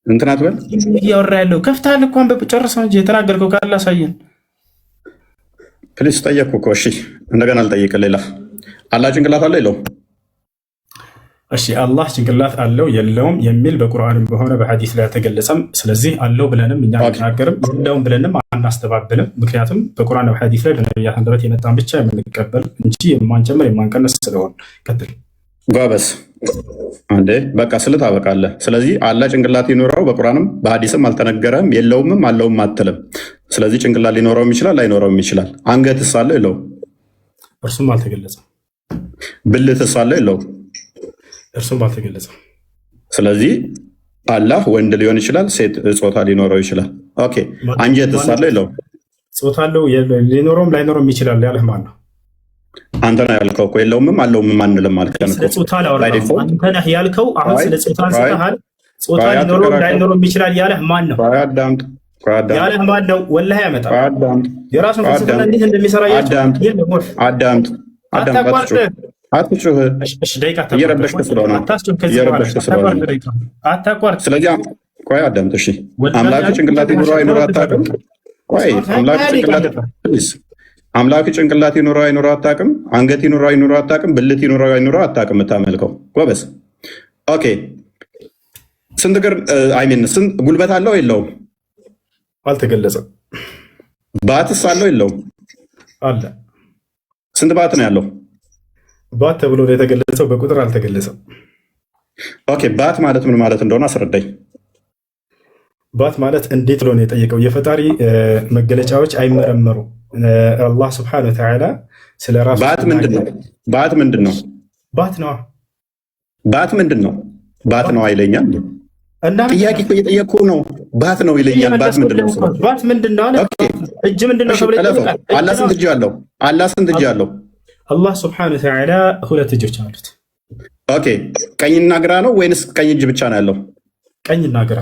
S1: እንትን አትበል።
S2: እያወራ ያለው ከፍተሃል እኮ አንብብ፣ ጨርሰው እንጂ የተናገርከው ካለ አሳየን።
S1: Please፣ ጠየቅኩ እኮ። እሺ እንደገና አልጠይቅም። ሌላ አላህ ጭንቅላት አለ የለውም?
S2: እሺ፣ አላህ ጭንቅላት አለው የለውም የሚል በቁርአንም በሆነ በሐዲስ ላይ አልተገለጸም። ስለዚህ አለው ብለንም እኛ አንናገርም፣ የለውም ብለንም አናስተባብልም። ምክንያቱም በቁርአን በሐዲስ ላይ በነቢያት አንደበት የመጣን ብቻ የምንቀበል እንጂ የማንጨምር የማንቀንስ ስለሆን። ቀጥል።
S1: ጎበዝ አንዴ በቃ ስል ታበቃለህ። ስለዚህ አላህ ጭንቅላት ይኖረው በቁርአንም በሐዲስም አልተነገረም፣ የለውምም አለውም አትልም። ስለዚህ ጭንቅላት ሊኖረውም ይችላል ላይኖረውም ይችላል። አንገትስ አለው የለውም?
S2: እርሱም አልተገለጸም።
S1: ብልትስ አለው የለውም?
S2: እርሱም አልተገለጸም።
S1: ስለዚህ አላህ ወንድ ሊሆን ይችላል፣ ሴት ጾታ ሊኖረው ይችላል። Okay፣ አንጀትስ አለው የለውም?
S2: ጾታ አለው ሊኖረውም ላይኖረውም ይችላል ያለህ ማን ነው?
S1: አንተ ነው ያልከው እኮ፣ የለውምም አለውምም አንልም አልከን
S2: ስለ ጾታ አላወራሁም። አንተ ነህ ያልከው። አሁን ስለ ጾታ አንስተሃል። ጾታ ሊኖረውም ላይኖረውም ይችላል ያለህ ማን ነው?
S1: አዳምጥ
S2: ያለህ ማን ነው? ወላሂ ያመጣል። የራሱን ፍልስፍና እንዴት እንደሚሰራ
S1: አዳምጥ፣ አዳምጥ፣ አዳምጥ። አትጩህ፣ እየረበሽክ ስለሆነ እየረበሽክ ስለሆነ።
S2: አታቋርጥ።
S1: ስለዚህ ቆይ አዳምጥ። እሺ፣ አምላክ ጭንቅላት ይኑረው አይኑረው አታውቅም። ቆይ፣ አምላክ ጭንቅላት please፣ አምላክ ጭንቅላት ይኑረው አይኑረው አታውቅም። አንገት ይኑረው አይኑረው አታውቅም። ብልት ይኑረው አይኑረው አታውቅም። የምታመልከው ጎበዝ። Okay፣ ስንት እግር፣ I mean ስንት ጉልበት አለው የለውም?
S2: አልተገለጸም።
S1: ባትስ አለው የለውም?
S2: አለ።
S1: ስንት ባት ነው ያለው?
S2: ባት ተብሎ ነው የተገለጸው፣ በቁጥር አልተገለጸም።
S1: Okay፣ ባት ማለት ምን ማለት እንደሆነ አስረዳኝ።
S2: ባት ማለት እንዴት ብሎ ነው የጠየቀው? የፈጣሪ መገለጫዎች አይመረመሩ። አላህ ስብሐነ ወተዓላ ስለ ራሱ
S1: ባት ምንድን ነው? ባት ምንድን ነው?
S2: ባት ነዋ።
S1: ባት ምንድን ነው? ባት ነው ይለኛል።
S2: እና
S1: ጥያቄ እኮ እየጠየቅኩህ ነው። ባት ነው ይለኛል። ባት ምንድን ነው?
S2: ባት ምንድን ነው አለ። እጅ ምንድን ነው ተብሎ ይጠየቃል።
S1: አላህ ስንት እጅ አለው? አላህ ስንት እጅ አለው?
S2: አላህ ስብሐነ ወተዓላ ሁለት እጆች አሉት።
S1: Okay፣ ቀኝና ግራ ነው ወይንስ ቀኝ እጅ ብቻ ነው ያለው?
S2: ቀኝና ግራ።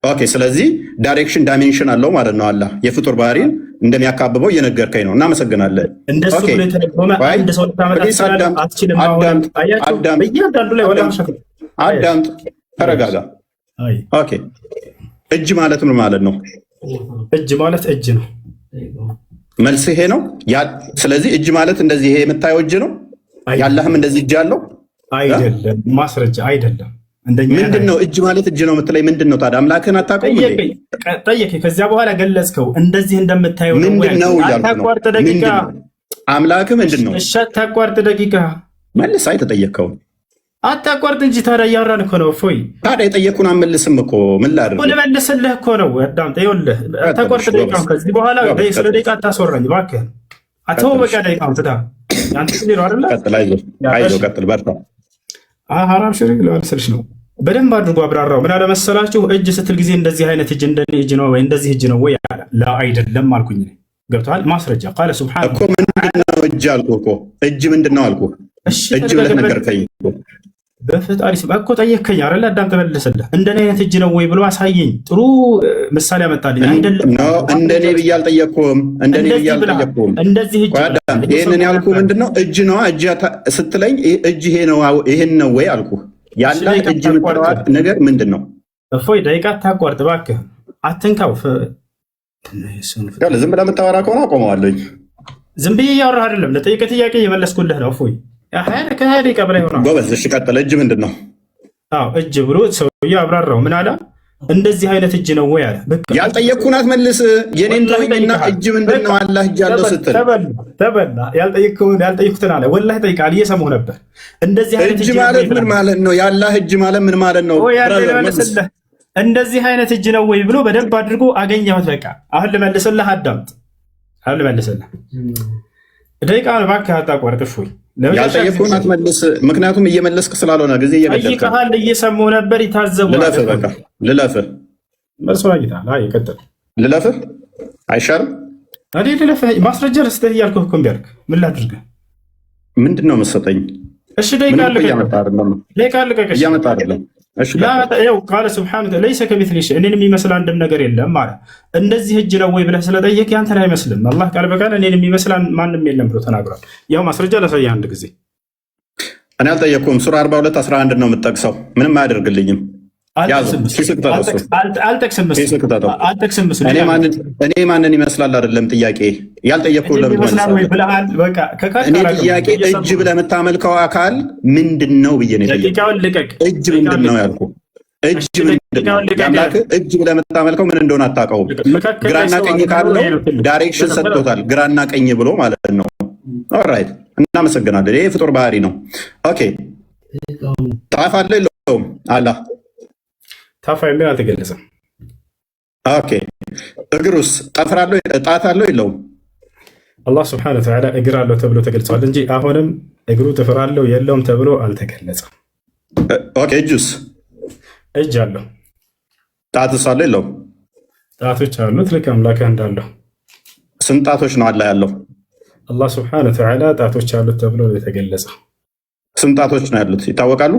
S1: Okay፣ ስለዚህ direction dimension አለው ማለት ነው። አላህ የፍጡር ባህሪን እንደሚያካብበው እየነገርከኝ ነው። እናመሰግናለን።
S2: እንደሱ ብሎ የተረጎመ አንድ ሰው ልታመጣ ትችላለህ? አትችልም። አያቸው በእያንዳንዱ ላይ ወላ
S1: አዳምጥ፣ ተረጋጋ። Okay፣ እጅ ማለት ምን ማለት ነው?
S2: እጅ ማለት እጅ ነው።
S1: መልስ ይሄ ነው። ስለዚህ እጅ ማለት እንደዚህ ይሄ የምታየው እጅ ነው። ያለህም እንደዚህ እጅ አለው?
S2: አይደለም። ማስረጃ አይደለም።
S1: ምንድን ነው እጅ ማለት? እጅ ነው የምትለኝ ምንድን ነው ታዲያ? አምላክህን አታውቀውም እንዴ?
S2: ጠየቀኝ። ከዚያ በኋላ ገለጽከው። እንደዚህ እንደምታየው
S1: ምንድን ነው እያልኩ ነው።
S2: አታቋርጥ ደቂቃ።
S1: አምላክህ ምንድን ነው?
S2: እሺ አታቋርጥ ደቂቃ።
S1: መልስ። አይ ተጠየቅከውን
S2: አታቋርጥ እንጂ ታዲያ እያወራን እኮ ነው። እፎይ።
S1: ታዲያ የጠየቅኩን አመልስም እኮ፣ ምን ላድርግ?
S2: ልመልስልህ እኮ ነው። አዳምጥ፣ ይኸውልህ አታቋርጥ ደቂቃውን። ከዚህ በኋላ ስለ ደቂቃ አታስወራኝ እባክህ። አተው በቃ ደቂቃውን ትታ ያንተ ጊዜ ነው አይደለ?
S1: ቀጥል፣ አይዞህ፣ አይዞህ፣ ቀጥል፣ በርታ።
S2: ሀራም ሽሪክ ልመልስልሽ ነው። በደንብ አድርጎ አብራራው። ምን አለመሰላችሁ? እጅ ስትል ጊዜ እንደዚህ አይነት እጅ እንደኔ እጅ ነው ወይ እንደዚህ እጅ ነው ወይ አለ። ላ አይደለም አልኩኝ። ገብቶሃል? ማስረጃ ቃለ ሱብሓነሁ
S1: እኮ ምንድን ነው እጅ አልኩህ እኮ፣ እጅ ምንድን ነው አልኩህ። እጅ ብለህ ነገርከኝ እኮ።
S2: በፈጣሪ ስም እኮ ጠየከኝ አይደል? አዳም ተመለሰልህ። እንደኔ አይነት እጅ ነው ወይ ብሎ አሳየኝ። ጥሩ ምሳሌ አመጣልኝ። አይደለም።
S1: No፣ እንደኔ ብዬ አልጠየቅኩህም። እንደኔ ብዬ
S2: እንደዚህ ብለሃል።
S1: አልጠየቅኩህም።
S2: እንደዚህ እጅ
S1: ቆይ አዳም፣ ይህንን ያልኩህ ምንድን ነው? እጅ ነዋ። እጅ ስትለኝ እጅ ይሄ ነው ይሄን ነው ወይ አልኩህ። ያላህ
S2: ደቂቃ
S1: እጅ የምትለዋ
S2: ታቋርጥ።
S1: ነገር ምንድን ነው?
S2: እፎይ፣ ደቂቃ ታቋርጥ እባክህ፣ አትንካው።
S1: ያለ ዝም ብለህ የምታወራ ከሆነ አቆመዋለሁኝ።
S2: ዝም ብዬ እያወራህ አይደለም። ለጠየቀ ጥያቄ እየመለስኩልህ ነው። እፎይ፣ ከ20 ደቂቃ በላይ ሆኗል።
S1: ጎበዝ። እሺ ቀጥል። እጅ ምንድን ነው?
S2: አዎ፣ እጅ ብሎ ሰውዬው አብራራው። ምን አለ? እንደዚህ አይነት እጅ ነው ወይ አለ። በቃ።
S1: ያልጠየቅኩህን አትመልስ። የኔን
S2: ወላሂ
S1: ተወኝና
S2: ጠይቀሃል።
S1: እጅ ምንድን ነው? አላህ እጅ አለው ስትል
S2: ተበላ ተበላ። ያልጠየኩትን አለ። ወላሂ ጠይቀሃል፣ እየሰማሁ ነበር። እንደዚህ አይነት
S1: እጅ
S2: እጅ ነው
S1: ማለት
S2: ወይ
S1: ምን
S2: ብለሃል።
S1: ማለት ነው? የአላህ እጅ ማለት ምን ማለት ነው?
S2: ኦ ያንተ
S1: Brother መልስ።
S2: ልመልስልህ። እንደዚህ አይነት እጅ ነው ወይ ብሎ በደንብ አድርጎ አገኘሁት። በቃ አሁን ልመልስልህ፣ አዳምጥ። አሁን ልመልስልህ። ደቂቃ እባክህ አታቋርጥ። እፎይ፣ ለመጨረሻ ጊዜ
S1: ያልጠየቅኩህን አትመልስ። ምክንያቱም እየመለስክ ስላልሆነ ጊዜ እየገደልክ ነው።
S2: ጠይቀሃል፣ እየሰማሁ ነበር፣ ይታዘቡ።
S1: ልለፍህ፣ በቃ ልለፍህ፣
S2: መልሱን አግኝተሃል። አይ ቀጥል።
S1: ልለፍህ አይሻልም?
S2: እኔ ልለፍህ? ማስረጃ ልስጥህ እያልኩህ እኮ እምቢ አልክ። ምን ላድርግህ?
S1: ምንድን ነው የምትሰጠኝ?
S2: እሺ ደቂቃ
S1: ምንም እኮ
S2: ልቀቅ፣
S1: እያመጣ አይደለም፣
S2: ደቂቃ ልቀቅ። እሺ
S1: እያመጣ አይደለም። እሺ ቀጥል።
S2: ያው قال سبحانه ليس كمثله شيء፣ እኔን የሚመስል አንድም ነገር የለም አለ። እንደዚህ እጅ ነው ወይ ብለህ ስለጠየቅ ያንተን አይመስልም። አላህ ቃል በቃል እኔን የሚመስል ማንም የለም ብሎ ተናግሯል። ያው ማስረጃ ላሳየህ አንድ ጊዜ።
S1: እኔ አልጠየቅኩም። ሱራ 42 11 ነው የምጠቅሰው። ምንም አያደርግልኝም። ያዘው፣
S2: አልጠቅስም
S1: ኪስህ ክተተው እሱ።
S2: አልጠቅስም እሱ
S1: ኪስህ ክተተው።
S2: አልጠቅስም እሱ።
S1: እኔ ማንን ይመስላል አይደለም ጥያቄ። ያልጠየቅኩህን ለምን
S2: ይመስላል ወይ
S1: ትመልሳለህ?
S2: ብለሃል። በቃ ከካድክ
S1: እኔ
S2: አላውቅም።
S1: ጥያቄ እጅ ብለህ የምታመልከው አካል ምንድን ነው ብዬ ነው የጠየቅኩህ።
S2: ደቂቃውን ልቀቅ።
S1: እጅ ምንድን ነው ያልኩህ። እጅ ምንድን ነው?
S2: ደቂቃውን ልቀቅ።
S1: የአምላክህ እጅ ብለህ የምታመልከው ምን እንደሆነ አታውቀውም።
S2: መካከል ላይ
S1: ግራና
S2: ሰው
S1: ቀኝ
S2: አለ
S1: ካለው
S2: ነው ትልቅ።
S1: Direction ሰጥቶታል። ግራና ቀኝ ብሎ ማለት ነው። Alright፣ እናመሰግናለን። ይሄ ፍጡር ባህሪ ነው። Okay፣ ታፋ አለው የለውም? አላህ
S2: ታፋ የሚል አልተገለጸም።
S1: Okay፣ እግሩስ ጥፍር አለው ጣት አለው የለውም?
S2: አላህ سبحانه وتعالى እግር አለው ተብሎ ተገልጿል እንጂ አሁንም እግሩ ጥፍር አለው የለውም ተብሎ አልተገለጸም።
S1: Okay፣ እጁስ?
S2: እጅ አለው።
S1: ጣትስ አለው የለውም?
S2: ጣቶች አሉት ልክ አምላክህ እንዳለው።
S1: ስንት ጣቶች ነው አላህ ያለው?
S2: አላህ سبحانه وتعالى ጣቶች አሉት ተብሎ የተገለጸ።
S1: ስንት ጣቶች ነው ያሉት ይታወቃሉ?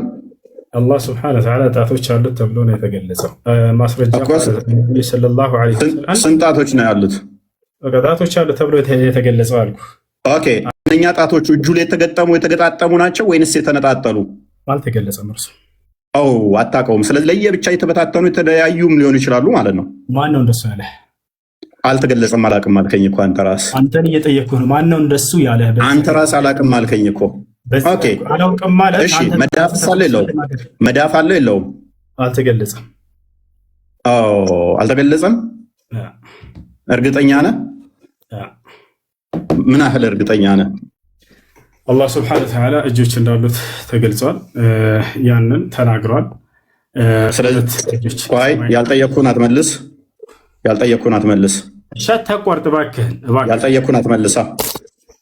S2: አላህ سبحانه وتعالى ጣቶች አሉት ተብሎ ነው የተገለጸው። ማስረጃ
S1: እኮ
S2: ነቢዩ صلى الله عليه وسلم
S1: ስንት ጣቶች ነው ያሉት?
S2: በቃ ጣቶች አሉት ተብሎ የተገለጸው አልኩ።
S1: Okay፣ እነኛ ጣቶቹ እጁ ላይ የተገጠሙ የተገጣጠሙ ናቸው ወይንስ የተነጣጠሉ?
S2: አልተገለጸም እርሱ።
S1: ኦ፣ አታውቀውም። ስለዚህ ለየብቻ የተበታተኑ የተለያዩም ሊሆኑ ይችላሉ ማለት ነው።
S2: ማን ነው እንደሱ ያለህ?
S1: አልተገለጸም። አላውቅም አልከኝ እኮ አንተ ራስ።
S2: አንተን እየጠየቅኩህ ነው። ማን ነው እንደሱ ያለህ?
S1: አንተ ራስ አላውቅም አልከኝ እኮ። Okay።
S2: አላውቅም ማለት
S1: እሺ፣ መዳፍስ አለው የለውም? መዳፍ አለው የለውም?
S2: አልተገለጸም።
S1: ኦ፣ አልተገለጸም። እርግጠኛ ነህ? ምን ያህል እርግጠኛ ነህ?
S2: አላህ سبحانه وتعالى እጆች እንዳሉት ተገልጿል። ያንን ተናግሯል።
S1: ስለዚህ ቆይ፣ ያልጠየቅኩህን አትመልስ። ያልጠየቅኩህን አትመልስ።
S2: እሺ፣ አታቋርጥ እባክህን፣ እባክህ።
S1: ያልጠየቅኩህን አትመልሳ።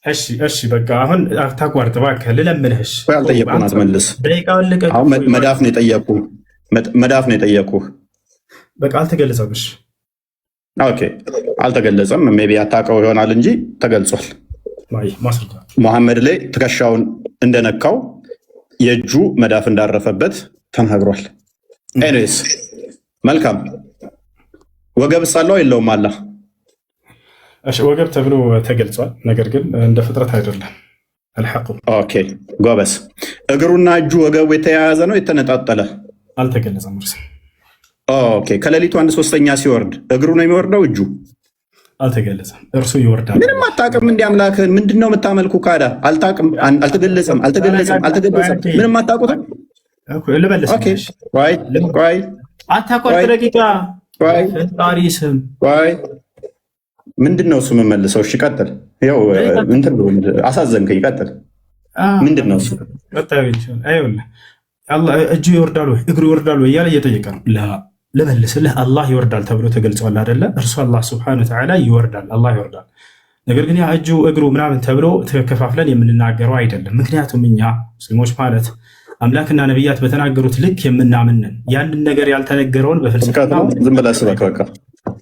S2: እሺ እሺ፣ በቃ አሁን አታቋርጥ እባክህ፣ ልለምንህ። እሺ።
S1: ቆይ፣ ያልጠየቅኩህን አትመልስ።
S2: ደቂቃውን ልቀቅ።
S1: አሁን መዳፍ ነው የጠየቅኩህ። መዳፍ ነው የጠየቅኩህ።
S2: በቃ አልተገለጸም። እሺ።
S1: Okay፣ አልተገለጸም። Maybe አታውቀው ይሆናል እንጂ ተገልጿል።
S2: ማስረጃ።
S1: ሙሐመድ ላይ ትከሻውን እንደነካው የእጁ መዳፍ እንዳረፈበት ተናግሯል። Anyways፣ መልካም። ወገብስ አለው የለውም? አላ
S2: እሺ፣ ወገብ ተብሎ ተገልጿል። ነገር ግን እንደ ፍጥረት አይደለም። አልሐቁ
S1: Okay ጎበዝ። እግሩና እጁ ወገቡ የተያያዘ ነው የተነጣጠለ?
S2: አልተገለጸም። እርሱ።
S1: Okay፣ ከሌሊቱ አንድ ሶስተኛ ሲወርድ እግሩ ነው የሚወርደው እጁ?
S2: አልተገለጸም። እርሱ ይወርዳል።
S1: ምንም አታውቅም። እንዲ አምላክህን ምንድን ነው የምታመልኩ? ካዳ አልታውቅም። አልተገለጸም፣ አልተገለጸም፣ አልተገለጸም። ምንም አታውቁትም።
S2: ልመልስ።
S1: Okay፣ ቆይ ቆይ።
S2: አታቋርጥ ደቂቃ።
S1: ቆይ።
S2: ፈጣሪ ስም።
S1: ቆይ፣ ምንድን ነው እሱ የምመልሰው? እሺ ቀጥል። ያው እንትን አሳዘንከኝ። ቀጥል። ምንድን ነው እሱ?
S2: እጁ ይወርዳል ወይ እግሩ ይወርዳል ወይ እያለ እየጠየቀ ነው። ልመልስልህ፣ አላህ ይወርዳል ተብሎ ተገልጿል አይደለ? እርሱ አላህ سبحانه وتعالى ይወርዳል፣ አላህ ይወርዳል። ነገር ግን ያ እጁ እግሩ ምናምን ተብሎ ተከፋፍለን የምንናገረው አይደለም። ምክንያቱም እኛ ሙስሊሞች ማለት አምላክና ነቢያት በተናገሩት ልክ የምናምንን ያንን ነገር ያልተነገረውን በፍልስፍና
S1: ዝም ብለህ ስበክ። በቃ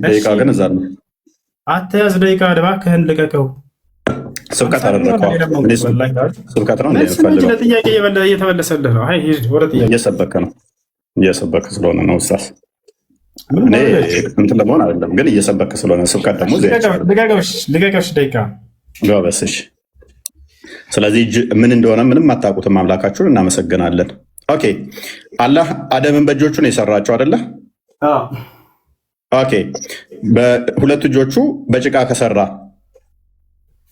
S1: ደቂቃ ግን እዛ ነው።
S2: አተያዝ ደቂቃ እባክህን ልቀቀው።
S1: ስብከት አደረግከው። ስብከት ነው
S2: መልስ ለጥያቄ እየተመለሰልህ ነው። አይ ወደ ጥያቄ።
S1: እየሰበከ ነው። እየሰበክ ስለሆነ ነው ኡስታዝ። እኔ እንትን ለመሆን አይደለም፣ ግን እየሰበክ ስለሆነ ስብከት ደግሞ
S2: ልቀቀሽ ደቂቃ።
S1: ጎበዝ። እሺ። ስለዚህ ምን እንደሆነ ምንም አታውቁትም። አምላካችሁን እናመሰግናለን። Okay፣ አላህ አደምን በእጆቹ ነው የሰራቸው አይደለ? Okay፣ በሁለት እጆቹ በጭቃ ከሰራ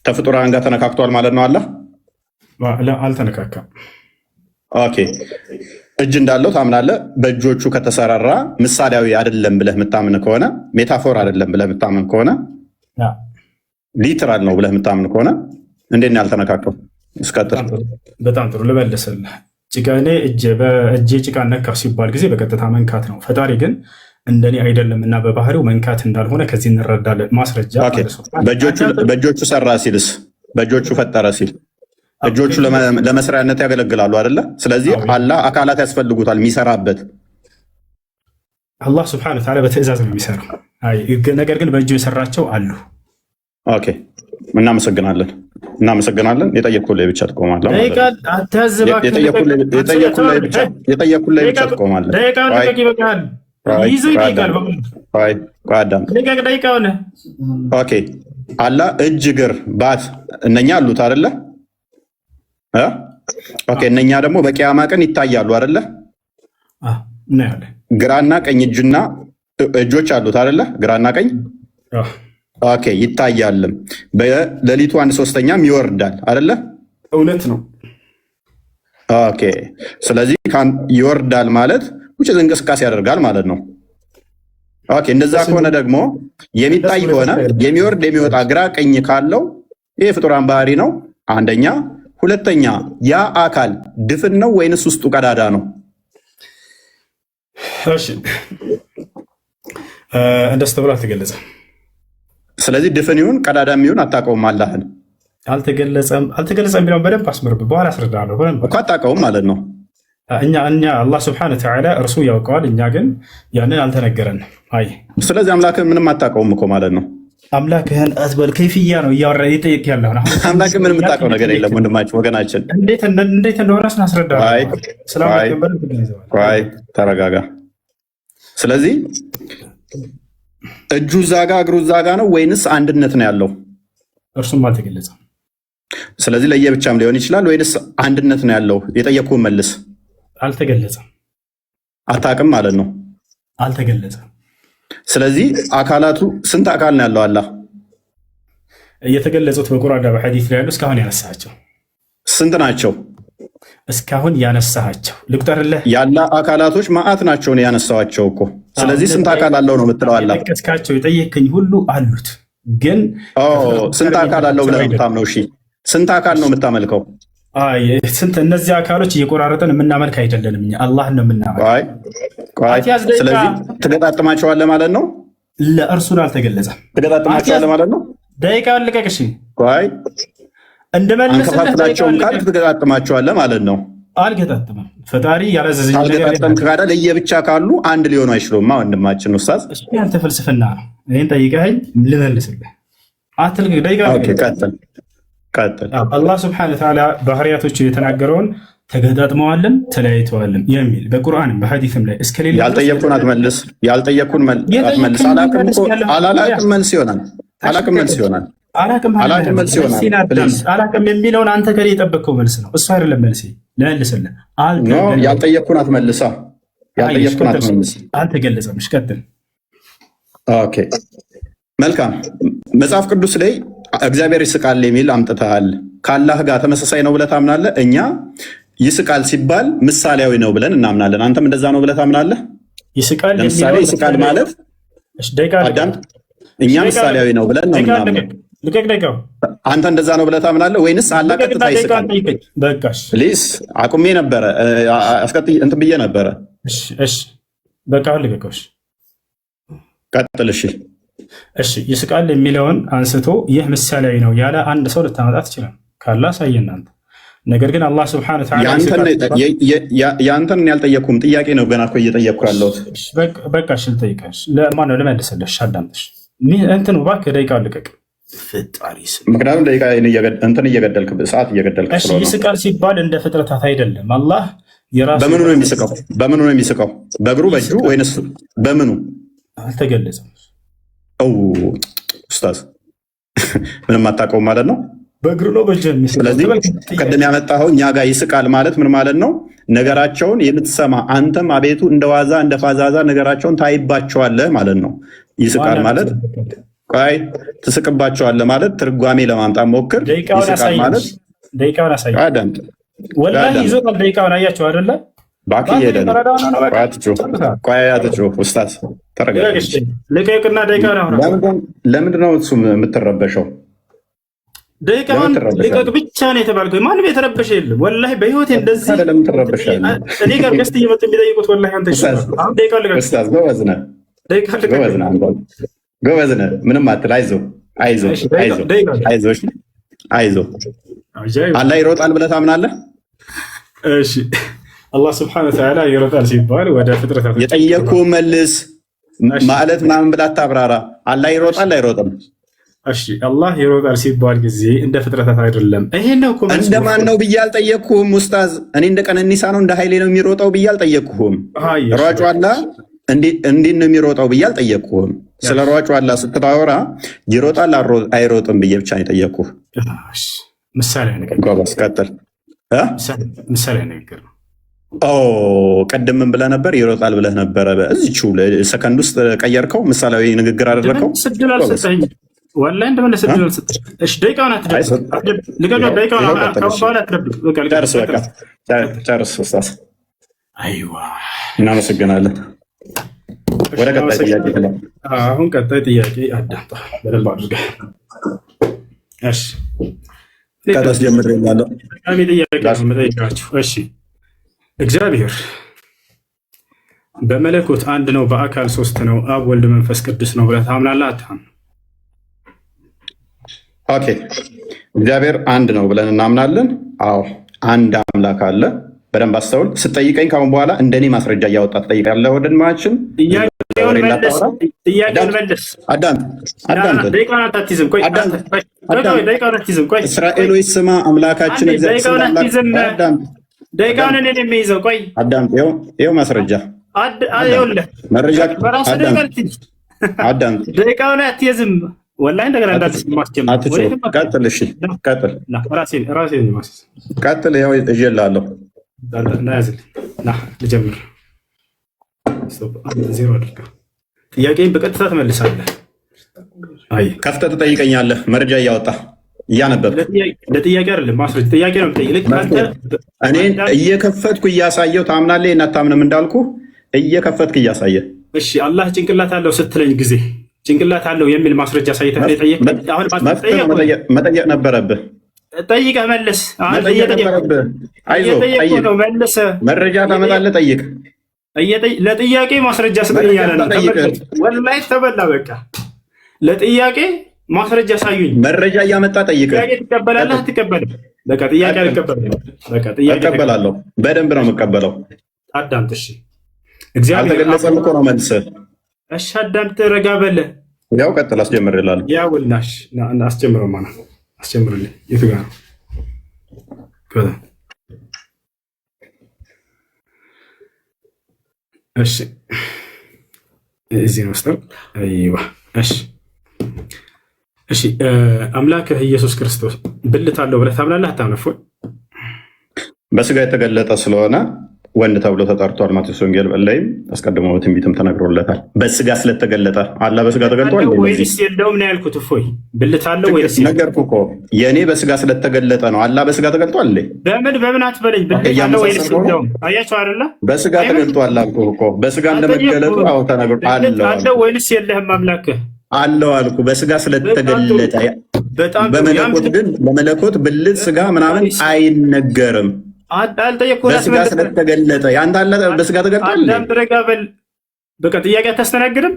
S1: ከፍጡራን ጋር ተነካክቷል ማለት ነው አላህ?
S2: አልተነካካም።
S1: Okay፣ እጅ እንዳለው ታምናለህ። በእጆቹ ከተሰራራ ምሳሌያዊ አይደለም ብለህ የምታምን ከሆነ፣ metaphor አይደለም ብለህ የምታምን ከሆነ፣ literal ነው ብለህ የምታምን ከሆነ እንዴት ነው ያልተነካከው? እስቀጥል።
S2: በጣም ጥሩ፣ ልመልስልህ። ጭቃ እኔ በእጄ ጭቃ ነካሁ ሲባል ጊዜ በቀጥታ መንካት ነው። ፈጣሪ ግን እንደኔ አይደለም እና በባህሪው መንካት እንዳልሆነ ከዚህ እንረዳለን። ማስረጃ።
S1: በእጆቹ ሰራ ሲልስ፣ በእጆቹ ፈጠረ ሲል እጆቹ ለመስሪያነት ያገለግላሉ አይደለ? ስለዚህ አላህ አካላት ያስፈልጉታል የሚሰራበት።
S2: አላህ ስብሐነ ወተዓላ በትዕዛዝ ነው የሚሰራው። ነገር ግን በእጁ የሰራቸው አሉ።
S1: Okay፣ እናመሰግናለን፣ እናመሰግናለን። የጠየቅኩህ ላይ ብቻ ትቆማለህ። የጠየቅኩህ ላይ ብቻ ትቆማለህ።
S2: ይዞ ይጠይቃል። ደቂቃውን።
S1: Okay፣ አላህ እጅ፣ እግር፣ ባት እነኛ አሉት አይደለ? Okay፣ እነኛ ደግሞ በቂያማ ቀን ይታያሉ አይደለ?
S2: እናያለን።
S1: ግራና ቀኝ እጅና እጆች አሉት አይደለ? ግራና ቀኝ። Okay፣ ይታያልም። በሌሊቱ አንድ ሶስተኛም ይወርዳል አይደለ?
S2: እውነት ነው።
S1: Okay፣ ስለዚህ ይወርዳል ማለት ውጭ እንቅስቃሴ ያደርጋል ማለት ነው። Okay፣ እንደዛ ከሆነ ደግሞ የሚታይ ከሆነ የሚወርድ የሚወጣ ግራ ቀኝ ካለው ይህ ፍጡራን ባህሪ ነው። አንደኛ። ሁለተኛ፣ ያ አካል ድፍን ነው ወይንስ ውስጡ ቀዳዳ ነው?
S2: እሺ፣ እንደሱ ተብሎ አልተገለጸም።
S1: ስለዚህ ድፍን ይሁን ቀዳዳ ይሁን አታውቀውም አላህን።
S2: አልተገለጸም። አልተገለጸም የሚለውን በደንብ አስምርብ፣ በኋላ አስረዳለሁ። በደንብ።
S1: እኮ አታውቀውም ማለት ነው።
S2: እኛ አላህ ስብሐነ ወተዓላ እርሱ ያውቀዋል፣ እኛ ግን ያንን አልተነገረንም። አይ።
S1: ስለዚህ አምላክህን ምንም አታውቀውም እኮ ማለት ነው።
S2: አምላክህን አትበል፣ ከይፍያ ነው እያወራ እየጠየቅ ያለሁ።
S1: አምላክህን ምንም የምታውቀው ነገር የለም ወንድማችን፣ ወገናችን።
S2: እንዴት እንደሆነ ስናስረዳ ስለ
S1: ቆይ ተረጋጋ። ስለዚህ እጁ እዛ ጋ እግሩ እዛ ጋ ነው ወይንስ አንድነት ነው ያለው?
S2: እርሱም አልተገለጸም።
S1: ስለዚህ ለየብቻም ሊሆን ይችላል ወይንስ አንድነት ነው ያለው? የጠየቅኩህን መልስ።
S2: አልተገለጸም።
S1: አታውቅም ማለት ነው።
S2: አልተገለጸም።
S1: ስለዚህ አካላቱ ስንት አካል ነው ያለው አላህ?
S2: የተገለጹት በቁርአንና በሐዲስ ላይ ያሉ እስካሁን ያነሳቸው
S1: ስንት ናቸው?
S2: እስካሁን ያነሳቸው ልቁጠርልህ።
S1: ያለ አካላቶች ማአት ናቸውን ያነሳዋቸው እኮ። ስለዚህ ስንት አካል አለው ነው የምትለው አላህ?
S2: የጠቀስካቸው የጠየከኝ ሁሉ አሉት፣ ግን
S1: ስንት አካል አለው ብለህ ነው የምታምነው? እሺ፣ ስንት አካል ነው የምታመልከው?
S2: ስንት እነዚህ አካሎች እየቆራረጥን የምናመልክ አይደለንም። እኛ አላህን ነው የምናመልክ።
S1: ቆይ፣ ስለዚህ ትገጣጥማቸዋለህ ማለት ነው።
S2: ለእርሱን አልተገለጸም።
S1: ትገጣጥማቸዋለህ ማለት ነው።
S2: ደቂቃውን ልቀቅ። እሺ።
S1: ቆይ።
S2: እንደመለስልህ።
S1: አንከፋፍላቸውም ካልክ ትገጣጥማቸዋለህ ማለት ነው።
S2: አልገጣጥምም። ፈጣሪ ያላዘዘኝ ነገር
S1: ካልገጣጠምክ ካዳ ለየብቻ ካሉ አንድ ሊሆኑ አይችሉማ ወንድማችን ኡስታዝ።
S2: እሱ ያንተ ፍልስፍና ነው። እኔን ጠይቀኸኝ ልመልስልህ። አትልቀቅ። ደቂቃ።
S1: ቀጥል ቀጥል።
S2: አላህ ስብሐነ ወተዓላ ባህሪያቶቹ የተናገረውን ተገጣጥመዋልም ተለያይተዋልም የሚል በቁርአንም በሐዲስም ላይ እስከሌለ
S1: ያልጠየቅኩን አትመልስ። ያልጠየቅኩን አትመልስ። አላቅም እኮ አላቅም መልስ ይሆናል። አላቅም መልስ ይሆናል።
S2: አላቅም።
S1: አላቅም መልስ ይሆናል። Please.
S2: አላቅም የሚለውን አንተ ከኔ የጠበቅከው መልስ ነው። እሱ አይደለም መልሴ። ልመልስልህ።
S1: No፣ ያልጠየቅኩን አትመልሳ። ያልጠየቅኩን አትመልስ።
S2: አልተገለጸም። እሺ ቀጥል።
S1: Okay፣ መልካም። መጽሐፍ ቅዱስ ላይ እግዚአብሔር ይስቃል የሚል አምጥተሃል። ከአላህ ጋር ተመሳሳይ ነው ብለህ ታምናለህ? እኛ ይስቃል ሲባል ምሳሌያዊ ነው ብለን እናምናለን። አንተም እንደዛ ነው ብለህ ታምናለህ?
S2: ይስቃል።
S1: ለምሳሌ ይስቃል ማለት አዳም፣ እኛ ምሳሌያዊ ነው ብለን ነው የምናምነው።
S2: ልቀቅ ደቂቃው።
S1: አንተ እንደዛ ነው ብለህ ታምናለህ ወይንስ አላህ ቀጥታ ይስቃል?
S2: በቃሽ።
S1: Please፣ አቁሜ ነበረ፣ አስቀጥይ እንትን ብዬ ነበረ።
S2: እሺ በቃ አሁን ልቀቀው። እሺ።
S1: ቀጥል። እሺ።
S2: እሺ፣ ይስቃል የሚለውን አንስቶ ይህ ምሳሌያዊ ነው ያለ አንድ ሰው ልታመጣ ትችላል። ካለ አሳየን አንተ። ነገር ግን አላህ ስብሐነ ወተዓላ
S1: የአንተን ያልጠየቅኩም ጥያቄ ነው ገና እኮ እየጠየቅኩ ያለሁት።
S2: በቃ እሺ፣ ልጠይቅህ። ማነው ልመልስልህ? አዳምጥሽ። እንትኑ እባክህ ደቂቃውን ልቀቅ። ፈጣሪ ስም።
S1: ምክንያቱም ደቂቃ እንትን እየገደልክ፣ ሰዓት እየገደልክ
S2: እሺ
S1: ስለሆነ።
S2: ይስቃል ሲባል እንደ ፍጥረታት አይደለም። አላህ የራሱ
S1: በምኑ ነው የሚስቀው? በምኑ ነው የሚስቀው? በእግሩ፣ በእጁ ወይንስ በምኑ?
S2: አልተገለጸም።
S1: ው ኡስታዝ፣ ምንም አታውቀውም ማለት ነው።
S2: በእግሩ ነው በእጁ የሚስቀው።
S1: ስለዚህ
S2: ተመልከት።
S1: ቅድም ያመጣኸው እኛ ጋር ይስቃል ማለት ምን ማለት ነው? ነገራቸውን የምትሰማ አንተም አቤቱ እንደ ዋዛ እንደ ፋዛዛ ነገራቸውን ታይባቸዋለህ ማለት ነው። ይስቃል ማለት፣ ቆይ፣ ትስቅባቸዋለህ ማለት ትርጓሜ ለማምጣት ሞክር።
S2: ደቂቃውን
S1: ይስቃል
S2: አሳየኝ።
S1: ማለት
S2: ደቂቃውን አሳየኝ።
S1: አዳምጥ።
S2: ወላሂ
S1: አዳምጥ።
S2: ይዞታል። ደቂቃውን አያቸው አይደለ?
S1: እባክህ እየሄደ ነው። ቆይ አትጩህ፣ ቆይ አትጩህ። ኡስታዝ ተረጋጋ።
S2: ልቀቅና ደቂቃውን አሁን
S1: ለምንድን ነው እሱ የምትረበሸው?
S2: ደቂቃውን
S1: ለምን ትረበሻለህ?
S2: ልቀቅ ብቻ ነው የተባልከው። ማንም የተረበሸ የለም። ወላሂ በህይወቴ እንደዚህ
S1: ታዲያ ለምን ትረበሻለህ?
S2: እኔ ጋር guest እየመጡ የሚጠይቁት ወላሂ አንተ ይሻላል። አሁን ደቂቃውን ልቀቅ።
S1: ኡስታዝ ጎበዝ ነህ፣
S2: ደቂቃውን ልቀቅ።
S1: ጎበዝ ነህ፣ አንተ ጎበዝ ነህ። ምንም አትል። አይዞህ፣ አይዞህ፣
S2: እሺ፣ ደቂቃ-
S1: አይዞህ፣
S2: ደቂቃ-
S1: አይዞህ፣ እሺ፣ አይዞህ።
S2: አጃኢብ።
S1: አላህ ይሮጣል ብለህ ታምናለህ?
S2: እሺ፣ አላህ ስብሐነ ወተዓላ ይሮጣል ሲባል ወደ ፍጥረታት
S1: የጠየኩህ መልስ።
S2: እሺ።
S1: ማለት ምናምን ብለህ አታብራራ። አላህ ይሮጣል አይሮጥም?
S2: እሺ፣ አላህ ይሮጣል ሲባል ጊዜ እንደ ፍጥረታት አይደለም። ይሄን ነው እኮ መልሱ።
S1: እንደማን ነው ብዬ አልጠየቅኩህም ኡስታዝ። እኔ እንደ ቀነኒሳ ነው እንደ ኃይሌ ነው የሚሮጠው ብዬ አልጠየቅኩህም።
S2: አይ፣ እሺ፣
S1: ሯጩ አላህ እንዴት ነው የሚሮጠው ብዬ አልጠየቅኩህም። ስለ ሯጩ አላህ ስትታወራ ይሮጣል አይሮጥም ብዬ ብቻ ነው የጠየቅኩህ።
S2: እሺ፣ ምሳሌ ንግግር።
S1: ጎበዝ፣ ቀጥል እ?
S2: ምሳሌ ንግግር ነው።
S1: ኦ፣ ቅድም ምን ብለህ ነበር? ይሮጣል ብለህ ነበረ። በዚችው ሰከንድ ውስጥ ቀየርከው፣ ምሳሌያዊ ንግግር አደረግከው።
S2: እንደመለስ እድል አልሰጠኸኝም። ወላሂ እንደመለስ እድል አልሰጠኸኝም። እሺ፣ ደቂቃውን አትደብቅ። አትደብቅ። ልቀቀው። ደቂቃውን
S1: ይኸው ቀጥል።
S2: ከአሁን
S1: እሺ።
S2: በኋላ አትደብቅ። በቃ ልቀቅ።
S1: ጨርስ፣ በቃ ጨርስ ኡስታዝ።
S2: አይዋ።
S1: እናመሰግናለን። ወደ ቀጣይ ጥያቄ ትለፍ።
S2: አሁን ቀጣይ ጥያቄ አዳምጣ በደንብ አድርገህ። እሺ።
S1: ቀጣስ ጀምሬልሃለሁ።
S2: ጠቃሚ ጥያቄ ነው የምጠይቃችሁ። እሺ፣ እግዚአብሔር በመለኮት አንድ ነው፣ በአካል ሶስት ነው፣ አብ ወልድ መንፈስ ቅዱስ ነው ብለህ ታምናለህ አታምንም?
S1: Okay፣ እግዚአብሔር አንድ ነው ብለን እናምናለን። አዎ፣ አንድ አምላክ አለ። በደንብ አስተውል። ስጠይቀኝ ካሁን በኋላ እንደኔ ማስረጃ እያወጣ ትጠይቃለህ። ወንድማችን
S2: ጥያቄውን መልስ። ጥያቄውን መልስ።
S1: አዳምጥ፣ አዳምጥ።
S2: ደቂቃውን አታትይዝም። ቆይ
S1: አዳምጥ፣
S2: ቆይ ቆይ፣ ደቂቃውን አትይዝም። ቆይ።
S1: እስራኤሎች ስማ፣ አምላካችን
S2: አንዴ
S1: እግዚአብሔር
S2: ደቂቃውን አትይዝም።
S1: አዳምጥ፣
S2: ደቂቃውን እኔ ነኝ የሚይዘው። ቆይ።
S1: አዳምጥ። ይኸው ማስረጃ።
S2: ይኸውልህ
S1: መረጃ።
S2: በራስህ ደቂቃ
S1: አዳምጥ፣
S2: አትይዝ።
S1: አዳምጥ።
S2: ደቂቃውን አትይዝም። ወላሂ እንደገና እንዳትስ ማስጀምር።
S1: አትጮህ። ቀጥል። እሺ ቀጥል፣
S2: ራሴ ማስይዝ።
S1: ቀጥል። ይኸው እዤልሃለሁ።
S2: ና ያዝልኝ። ና ልጀምር። 0 አድርገው። ጥያቄን በቀጥታ ትመልሳለህ። አይ።
S1: ከፍተህ ትጠይቀኛለህ፣ መረጃ እያወጣ እያነበብክ።
S2: ለጥያቄ አይደለም፣ ማስረጃ ጥያቄ ነው የምጠይቅ። ልክ አንተ
S1: እኔ እየከፈትኩ እያሳየው ታምናለህ እና አታምንም እንዳልኩ እየከፈትክ እያሳየ።
S2: እሺ፣ አላህ ጭንቅላት አለው ስትለኝ ጊዜ ጭንቅላት አለው የሚል ማስረጃ ሳይተህ ነው የጠየቅከኝ። አሁን
S1: መፍትሄ ነው፣ መጠየቅ ነበረብህ።
S2: ጠይቀህ መልስ። አሁን
S1: መጠየቅ ነበረብህ። አይዞህ፣
S2: እየጠየቅኩህ
S1: ጠይቅ።
S2: ነው፣ መልስ።
S1: መረጃ ታመጣለህ፣ ጠይቅ።
S2: ለጥያቄ ማስረጃ ስጠኝ እያለ ነው።
S1: ጠይቅ።
S2: ተመልከት፣ ወላሂ ተበላ። በቃ ለጥያቄ ማስረጃ ሳዩኝ።
S1: መረጃ እያመጣ ጠይቅ።
S2: ጥያቄ ትቀበላለህ አትቀበልም? በቃ ጥያቄ አልቀበልም። በቃ ጥያቄ
S1: እቀበላለሁ። በደንብ ነው የምቀበለው።
S2: አዳምጥ። እሺ፣ እግዚአብሔር
S1: አልተገለጸም እኮ ነው መልስህ።
S2: እሺ፣ አዳምጥ፣ ረጋ በል።
S1: ያው ቀጥል፣ አስጀምርልሃለሁ።
S2: ያውልናሽ አስጀምረው፣ ማና አስጀምርልኝ። የቱ ጋር ነው? እሺ፣ እዚህ ነው ውስጥ። አይዋ፣ እሺ እሺ፣ አምላክህ ኢየሱስ ክርስቶስ ብልት አለው ብለህ ታምናለህ አታምንም?
S1: በስጋ የተገለጠ ስለሆነ ወንድ ተብሎ ተጠርቷል። ማቴዎስ ወንጌል ላይም አስቀድሞ በትንቢትም ተነግሮለታል። በስጋ ስለተገለጠ አላህ በስጋ ተገልጧል።
S2: ወይስ የለውም ነው ያልኩት። እፎይ፣ ብልት አለው ወይስ
S1: ነገርኩህ እኮ፣ የእኔ በስጋ ስለተገለጠ ነው። አላህ በስጋ ተገልጧል።
S2: በምን በምን አትበለኝ። ብልት አለው ወይስ የለውም? አያቸው አይደለ?
S1: በስጋ ተገልጧል አልኩህ እኮ። በስጋ እንደመገለጡ አዎ ተነግሮ
S2: አለው ወይንስ የለህም አምላክህ?
S1: አለው አልኩ። በስጋ ስለተገለጠ።
S2: በጣም
S1: በመለኮት ግን ለመለኮት ብልት ስጋ ምናምን አይነገርም።
S2: አልጠየቅኩህም።
S1: በስጋ ስለተገለጠ ያንተ አለ በስጋ ተገልጧል።
S2: አዳም ረጋ በል። በቃ ጥያቄ አታስተናግድም።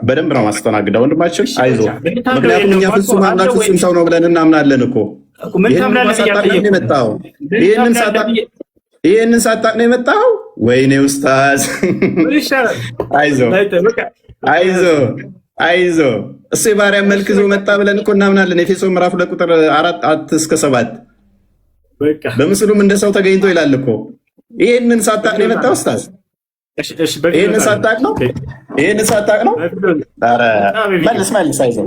S1: በደንብ ነው ማስተናግደው ወንድማችን፣ አይዞህ። ምክንያቱም እኛ ፍጹም አምላክ ፍጹም ሰው ነው ብለን እናምናለን እኮ።
S2: ምን ታምናለህ?
S1: ሳታውቅ ነው የመጣኸው። ይህንን ሳታውቅ ነው የመጣኸው። ወይኔ ኡስታዝ፣ አይዞህ፣ አይዞህ። አይዞ፣ እሱ የባሪያን መልክ ይዞ መጣ ብለን እኮ እናምናለን። ኤፌሶን ምዕራፍ 2 ቁጥር 4 እስከ 7።
S2: በቃ።
S1: በምስሉም እንደ ሰው ተገኝቶ ይላል እኮ። ይህንን ሳታቅ ነው የመጣው ኡስታዝ።
S2: እሺ፣ እሺ፣ በቪዲዮ
S1: ይህንን ሳታቅ ነው። ይህንን ሳታቅ ነው። ኧረ መልስ መልስ፣ አይዞ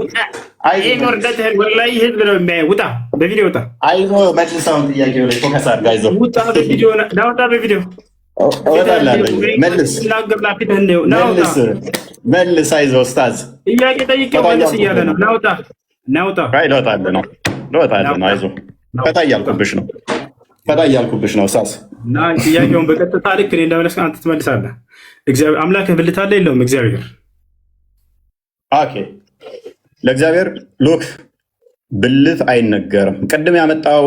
S1: አይዞ።
S2: ይህን ውርደትህን ወላሂ ህዝብ ነው የሚያየው። ውጣ፣ በቪዲዮ ውጣ።
S1: አይዞ መልስ። አሁን ጥያቄው ላይ focus አድርግ። አይዞ።
S2: ውጣ በቪዲዮ፣ ና ውጣ በቪዲዮ።
S1: እወጣላለሁ። መልስ።
S2: ናገር ፊትህን ነው። ና ውጣ።
S1: መልስ መልስ። አይዞ ኡስታዝ።
S2: ጥያቄ ጠይቄው መልስ እያለ ነው። ና ውጣ፣ ና ውጣ።
S1: አይ ልወጣልህ ነው፣ ልወጣልህ ነው። አይዞ፣ ፈታ እያልኩብሽ ነው፣ ፈታ እያልኩብሽ ነው ኡስታዝ።
S2: እና ጥያቄውን በቀጥታ ልክ እኔ እንደመለስክ አንተ ትመልሳለህ። እግዚአብሔር አምላክህ ብልት አለ የለውም? እግዚአብሔር።
S1: Okay፣ ለእግዚአብሔር look ብልት አይነገርም። ቅድም ያመጣው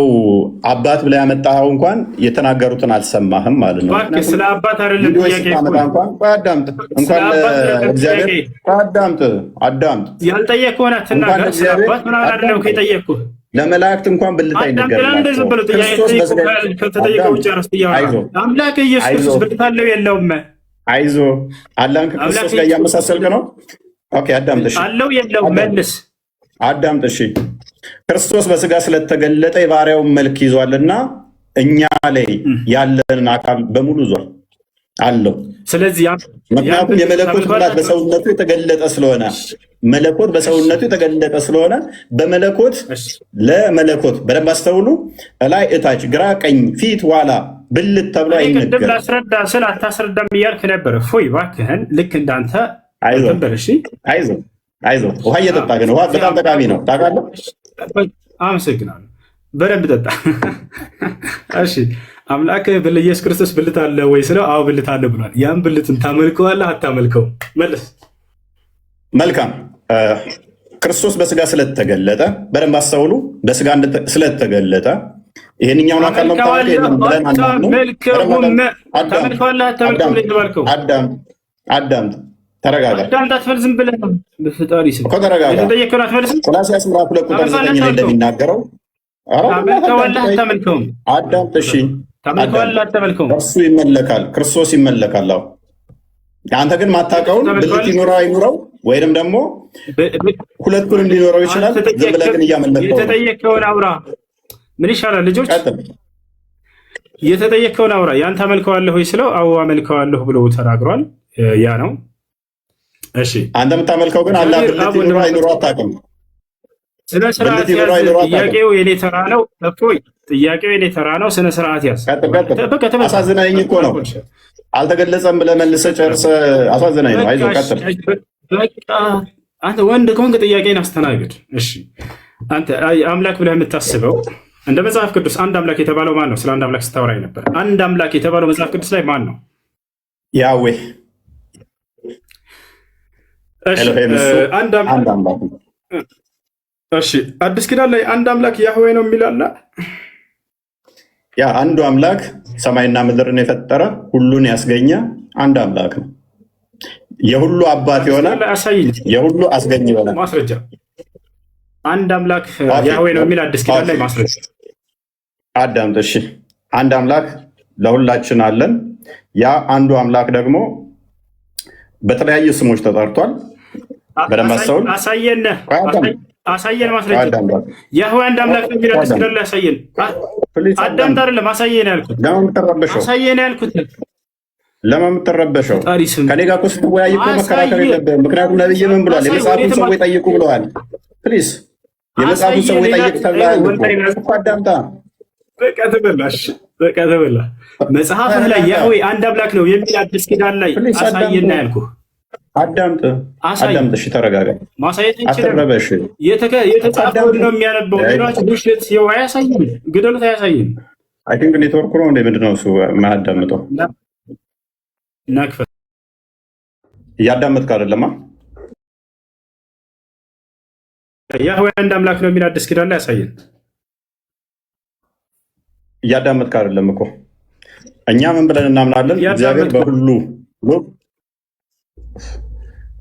S1: አባት ብለህ ያመጣኸው እንኳን የተናገሩትን አልሰማህም ማለት ነው።
S2: እባክህ፣ ስለ አባት አይደለም
S1: ቪዲዮ
S2: ጥያቄ እኮ።
S1: ስታመጣ እንኳን ቆይ አዳምጥ። እንኳን
S2: አባት አይደለም
S1: ለእግዚአብሔር
S2: ጥያቄ።
S1: ቆይ አዳምጥ፣ አዳምጥ።
S2: ያልጠየቅኩህን
S1: እንኳን
S2: አትናገር። ስለ
S1: ለእግዚአብሔር
S2: አባት ምናምን አይደለም
S1: አዳምጥ።
S2: የጠየቅኩህ።
S1: ለመላእክት እንኳን ብልት
S2: አዳምጥ። ለምን ዝም ብሎ ጥያቄ
S1: አይነገርላቸው። ክርስቶስ በስጋ
S2: ከተጠየቀው ውጭ አረስት እያወራ
S1: አይዞ።
S2: አምላክ ኢየሱስ
S1: አይዞ።
S2: ክርስቶስ ብልት አለው የለውም?
S1: አይዞ፣ አላህን ከክርስቶስ
S2: አምላክ
S1: ጋር እያመሳሰልክ ነው። Okay አዳምጥ። እሺ።
S2: አለው የለውም? መልስ።
S1: አዳምጥ። እሺ፣ ክርስቶስ በስጋ ስለተገለጠ የባሪያውን መልክ ይዟልና እኛ ላይ ያለንን አካል በሙሉ ይዟል አለው።
S2: ስለዚህ
S1: ምክንያቱም የመለኮት ሙላት በሰውነቱ የተገለጠ ስለሆነ፣ መለኮት በሰውነቱ የተገለጠ ስለሆነ በመለኮት ለመለኮት በደንብ አስተውሉ። እላይ እታች፣ ግራ ቀኝ፣ ፊት ኋላ ብልት ተብሎ
S2: እኔ ቅድም
S1: አይነገርም።
S2: ላስረዳ ስል አታስረዳም እያልክ ነበር። እፎይ እባክህን፣ ልክ እንዳንተ
S1: አይዞህ።
S2: እንትን በል እሺ።
S1: አይዞህ አይዞህ። ውሃ እየጠጣ ግን፣ ውሃ በጣም ጠቃሚ ነው ታውቃለህ።
S2: አመሰግናለሁ። በደንብ ጠጣ። እሺ፣ አምላክ ኢየሱስ ክርስቶስ ብልት አለ ወይ ስለው አዎ ብልት አለ ብሏል። ያን ብልትን ታመልከዋለህ አታመልከው? መልስ።
S1: መልካም፣ ክርስቶስ በስጋ ስለተገለጠ፣ በደንብ አስተውሉ። በስጋ ስለተገለጠ ይሄንኛውን አካል ነው የምታመልከው፣ ይሄንን ብለን አናምንም።
S2: አታመልከውም። ታመልከዋለህ አታመልከውም? የተባልከው።
S1: አዳምጥ አዳምጥ፣ ተረጋጋ።
S2: አዳምጥ፣ አትበል ዝም ብለህ ነው። በፈጣሪ ስም
S1: እኮ ተረጋጋ።
S2: የተጠየቅከውን አትመልስም።
S1: ቆላስይስ ምዕራፍ 2 ቁጥር 9 ላይ እንደሚናገረው ኧረ
S2: ታመልከዋለህ አታመልከውም?
S1: አዳምጥ እሺ።
S2: ታመልከዋለህ አታመልከውም?
S1: እርሱ ይመለካል፣ ክርስቶስ ይመለካል። አዎ፣ አንተ ግን ማታውቀውን ብልት ይኑረው አይኑረው ወይንም ደግሞ ሁለቱንም ሊኖረው ይችላል። ዝም ብለህ ግን እያመለከው ነው።
S2: የተጠየቅከውን አውራ። ምን ይሻላል ልጆች?
S1: ቀጥል።
S2: የተጠየቅከውን አውራ። ያን ታመልከዋለህ ወይ ስለው አዎ አመልከዋለሁ ብሎ ተናግሯል። ያ ነው። እሺ።
S1: አንተ የምታመልከው ግን አላህ ብልት ይኑረው አይኑረው አታውቅም።
S2: ስነ ስርዓት
S1: ብልት ይኑረው
S2: ያዝ።
S1: አይኑረው አታውቅም።
S2: ጥያቄው የኔ ተራ ነው። እፎይ፣ ጥያቄው የኔ ተራ ነው። ስነ ስርዓት ያዝ።
S1: ቀጥል ቀጥል።
S2: በቃ ተመልከት።
S1: አሳዝናኝ እኮ ነው። አልተገለጸም ብለህ መልሰህ ጨርሰህ አሳዝናኝ ነው። አይዞህ ቀጥል።
S2: በቃ አንተ ወንድ ከሆንክ ጥያቄን አስተናግድ። እሺ፣ አንተ አምላክ ብለህ የምታስበው እንደ መጽሐፍ ቅዱስ አንድ አምላክ የተባለው ማን ነው? ስለ አንድ አምላክ ስታወራኝ ነበር። አንድ አምላክ የተባለው መጽሐፍ ቅዱስ ላይ ማን ነው?
S1: ያዌ።
S2: እሺ።
S1: ኤሎሄም እሱ
S2: አንድ አምላክ
S1: አንድ አምላክ ነው።
S2: እሺ፣ አዲስ ኪዳን ላይ አንድ አምላክ ያህዌ ነው የሚል አለ?
S1: ያ አንዱ አምላክ ሰማይና ምድርን የፈጠረ፣ ሁሉን ያስገኘ አንድ አምላክ ነው። የሁሉ አባት የሆነ
S2: አዲስ ኪዳን ላይ አሳይኝ
S1: የሁሉ አስገኝ የሆነ።
S2: ማስረጃ። አንድ አምላክ ያህዌ ነው የሚል አዲስ ኪዳን ላይ ማስረጃ።
S1: አዳምጥ። እሺ፣ አንድ አምላክ ለሁላችን አለን። ያ አንዱ አምላክ ደግሞ በተለያዩ ስሞች ተጠርቷል። በደንብ አስተውል።
S2: አሳየን፣
S1: ቆይ አዳምጥ።
S2: አሳየን ማስረጃ።
S1: አዳምጥ።
S2: ያህዌ አንድ አምላክ ነው የሚል አዲስ ኪዳን ላይ አሳየን።
S1: Please።
S2: አዳምጥ፣ አይደለም አሳየን ያልኩት።
S1: ለምን የምትረበሸው?
S2: አሳየን ያልኩት።
S1: ለምን የምትረበሸው?
S2: ፈጣሪ ስም።
S1: ከኔ ጋር እኮ ስትወያይ እኮ መከራከር
S2: አሳየ።
S1: የለብህም። ምክንያቱም ነብይ ምን ብሏል?
S2: አሳየ።
S1: የመጽሐፉን
S2: ወዴትም
S1: ሰዎች ጠይቁ ብለዋል። Please፣ የመጽሐፉን
S2: አሳየ።
S1: ሰዎች
S2: ሌላ
S1: ጠይቅ ተብለሃል እኮ።
S2: ወንበሬ
S1: እኮ አዳምጣ።
S2: በቃ ተበላሽ፣ በቃ ተበላ። መጽሐፍህ ላይ ያህዌ አንድ አምላክ ነው የሚል አዲስ ኪዳን ላይ
S1: Please።
S2: አሳየና
S1: አዳምጥ።
S2: ያልኩህ።
S1: አዳምጥ።
S2: አሳይ።
S1: አዳምጥ። እሺ ተረጋጋ።
S2: ማሳየት እንችላለን።
S1: አትረበሽ።
S2: የተጻፈውን ነው የሚያነበው። ሌሎች ውሸት ይኸው አያሳይም፣ ግደሉት፣ አያሳይም።
S1: I think ኔትወርኩ ነው እንደ ምንድን ነው እሱ የማያዳምጠው?
S2: ናክፈት።
S1: እያዳመጥክ አይደለማ።
S2: ያህዌ አንድ አምላክ ነው የሚል አዲስ ኪዳን ላይ ያሳየን።
S1: እያዳመጥክ አይደለም እኮ። እኛ ምን ብለን እናምናለን? እግዚአብሔር
S2: እያዳመጥኩ
S1: በሁሉ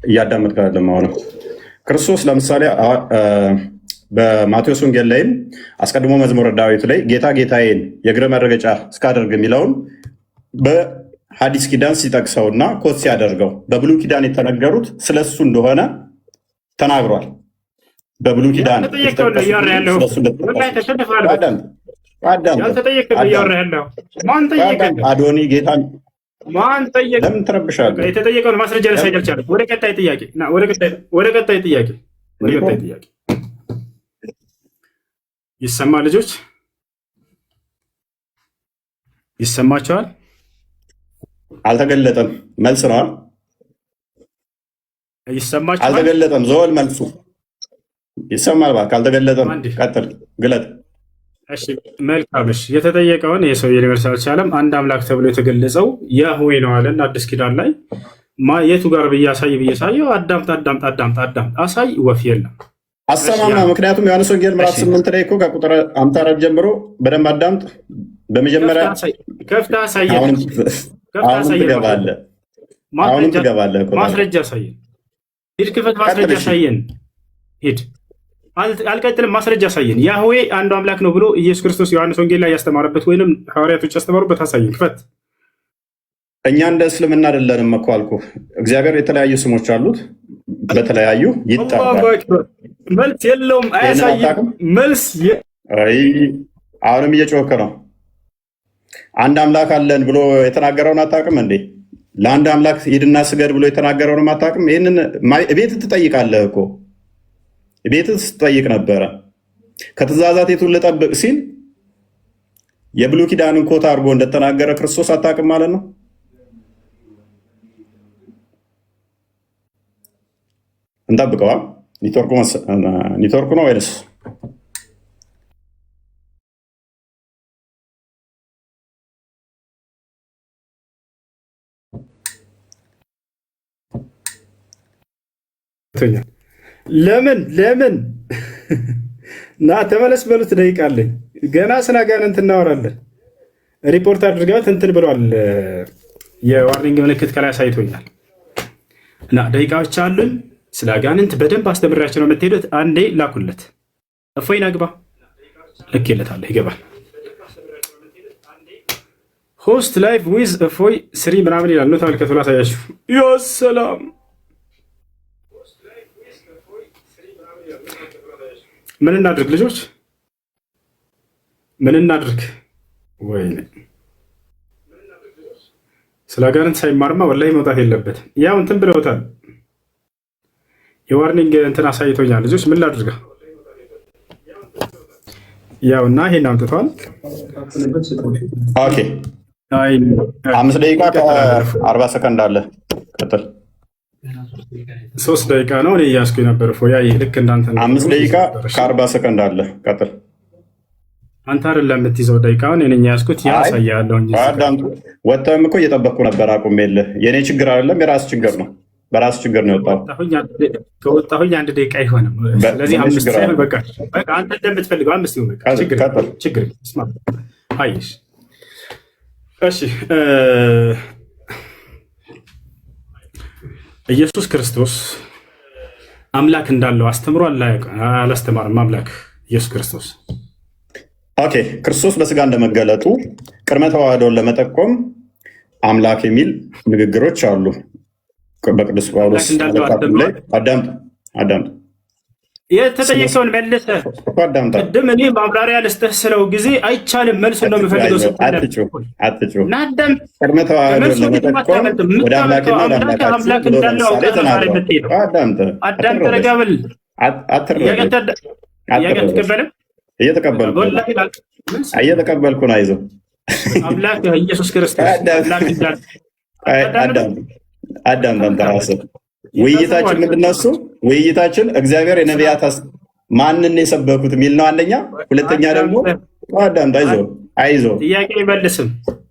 S1: እያዳመጥክ አይደለም። አሁንም ክርስቶስ ለምሳሌ በማቴዎስ ወንጌል ላይም አስቀድሞ መዝሙረ ዳዊት ላይ ጌታ ጌታዬን የእግር መረገጫ እስካደርግ የሚለውን በሐዲስ ኪዳን ሲጠቅሰውና quote ሲያደርገው በብሉይ ኪዳን የተነገሩት ስለሱ እንደሆነ ተናግሯል። በብሉይ ኪዳን
S2: ያልተጠየቀውን ነው እያወራህ ያለው።
S1: ስለሱ እንደተጠቀሱ
S2: ወላሂ ተሸንፈሃል። በቃ
S1: አዳምጥ፣ አዳምጥ፣
S2: ያልተጠየቀውን ነው እያወራህ ያለው። ማን ጠየቀ?
S1: አዶኒ ጌታን
S2: ማን ጠየቀ?
S1: ለምን ትረብሻለህ?
S2: የተጠየቀውን ማስረጃ ሊያሳይ አልቻለም። ወደ ቀጣይ ጥያቄ ና። ወደ ቀጣይ ጥያቄ፣ ወደ ቀጣይ ጥያቄ። ይሰማ ልጆች፣ ይሰማቸዋል?
S1: አልተገለጠም። መልስ ነዋል።
S2: ይሰማቸዋል?
S1: አልተገለጠም። ዘወል መልሱ ይሰማል። እባክህ አልተገለጠም።
S2: አንዴ።
S1: ቀጥል፣ ግለጥ።
S2: እሺ መልካም። እሺ የተጠየቀውን ይህ ሰው ሊመልስ አልቻለም። አንድ አምላክ ተብሎ የተገለጸው ያህዌ ነው አለን አዲስ ኪዳን ላይ የቱ ጋር ብዬ አሳይ ብዬ ሳየው አዳምጥ አዳምጥ አዳምጥ አዳምጥ አሳይ ወፍ የለም።
S1: አሰማማ። ምክንያቱም ዮሐንስ ወንጌል ምዕራፍ 8 ላይ እኮ ከቁጥር 54 ጀምሮ በደንብ አዳምጥ። በመጀመሪያ
S2: ከፍተህ አሳየን።
S1: አሁንም
S2: ከፍተህ
S1: አሁንም
S2: አሳየን።
S1: ትገባለህ። አሁንም ትገባለህ እኮ ታዲያ።
S2: ማስረጃ አሳየን። ሂድ ክፈት፣ ማስረጃ
S1: ቀጥል። እሺ።
S2: አሳየን። ሂድ። አልቀጥልም። ማስረጃ አሳየን። ያህዌ አንዱ አምላክ ነው ብሎ ኢየሱስ ክርስቶስ ዮሐንስ ወንጌል ላይ ያስተማረበት ወይንም ሐዋርያቶች ያስተማሩበት አሳየን። ክፈት።
S1: እኛ እንደ እስልምና አይደለንም እኮ አልኩህ። እግዚአብሔር የተለያዩ ስሞች አሉት፣ በተለያዩ ይጠራል።
S2: አላሁ አክበር። መልስ የለውም፣
S1: ይህንን
S2: አያሳይም።
S1: አታውቅም?
S2: መልስ
S1: አይ አሁንም እየጮኸ ነው። አንድ አምላክ አለን ብሎ የተናገረውን አታውቅም እንዴ? ለአንድ አምላክ ሂድና ስገድ ብሎ የተናገረውንም አታውቅም? ይህንን ቤት ትጠይቃለህ እኮ፣ ቤት ስትጠይቅ ነበረ። ከትእዛዛት የቱን ልጠብቅ ሲል የብሉይ ኪዳንን quote አድርጎ እንደተናገረ ክርስቶስ አታውቅም ማለት ነው። እንጠብቀዋ። ኔትወርኩ ነው ወይንስ
S2: ለምን ለምን ና ተመለስ በሉት። ደቂቃ አለኝ ገና ስለ አጋንንት እናወራለን። ሪፖርት አድርገውት እንትን ብለዋል። የ warning ምልክት ከላይ አሳይቶኛል። እና ደቂቃዎች አሉን። ስለ አጋንንት በደንብ አስተምሬያቸው ነው የምትሄዱት። አንዴ ላኩለት። እፎይን አግባ ልኬለታለሁ፣ ይገባል። Host live with እፎይ three ምናምን ይላል። ነው ተመልከቱ፣ ላሳያችሁ። ያ ሰላም፣ ምን እናድርግ ልጆች? ምን እናድርግ? ወይኔ ስለ አጋንንት ሳይማርማ ወላሂ መውጣት የለበትም። ያው እንትን ብለውታል። የ warning እንትን አሳይቶኛል። ልጆች ምን ላድርጋ? ያው እና ይሄን አምጥቷል።
S1: Okay፣ 5 ደቂቃ ከ40 ሰከንድ አለ። ቀጥል።
S2: 3 ደቂቃ ነው እኔ እያስኩ የነበር። ፎያ ልክ እንዳንተ
S1: 5 ደቂቃ ከ40 ሰከንድ አለ። ቀጥል።
S2: አንተ አይደለም የምትይዘው ደቂቃውን፣ እኔ ነኝ የያዝኩት። ያሳያለሁ እንጂ
S1: አዳምጡ። ወጥተህም እኮ እየጠበቅኩ ነበር አቁሜልህ። የእኔ ችግር አይደለም የራስ ችግር ነው። በራስ ችግር ነው የወጣው።
S2: ከወጣሁኝ 1 ደቂቃ አይሆንም። ስለዚህ 5 ሳይሆን በቃ በቃ አንተ እንደምትፈልገው 5 ይሁን። በቃ ችግር ችግር። አይሽ እሺ፣ ኢየሱስ ክርስቶስ አምላክ እንዳለው አስተምሮ አላስተማርም? አምላክ ኢየሱስ ክርስቶስ
S1: Okay፣ ክርስቶስ በስጋ እንደመገለጡ ቅድመ ተዋህዶን ለመጠቆም አምላክ የሚል ንግግሮች አሉ። በቅዱስ ጳውሎስ ላይ አዳምጥ፣ አዳምጥ።
S2: የተጠየቀውን መልሰህ ቅድም እኔ ማብራሪያ ልስጥህ ስለው ጊዜ አይቻልም መልሱ ነው የምፈልገው።
S1: አትጩህ። ቅድመ ተዋህዶን ለመጠቆም ወደ አምላኬና ወደ አምላካችሁ ብሎ ለምሳሌ ተናግሯል። አዳምጥ፣
S2: አዳምጥ፣ ረጋ በል። ጥያቄ አትቀበልም?
S1: እየተቀበልኩ እየተቀበልኩ ነው። አይዞህ።
S2: አምላክ ኢየሱስ ክርስቶስ
S1: አዳም አንተ ራስህ ውይይታችን ምንድን ነው? እሱ ውይይታችን እግዚአብሔር የነቢያት ማንን የሰበኩት የሚል ነው አንደኛ። ሁለተኛ ደግሞ አዳም አይዞህ አይዞህ፣
S2: ጥያቄ አይመልስም።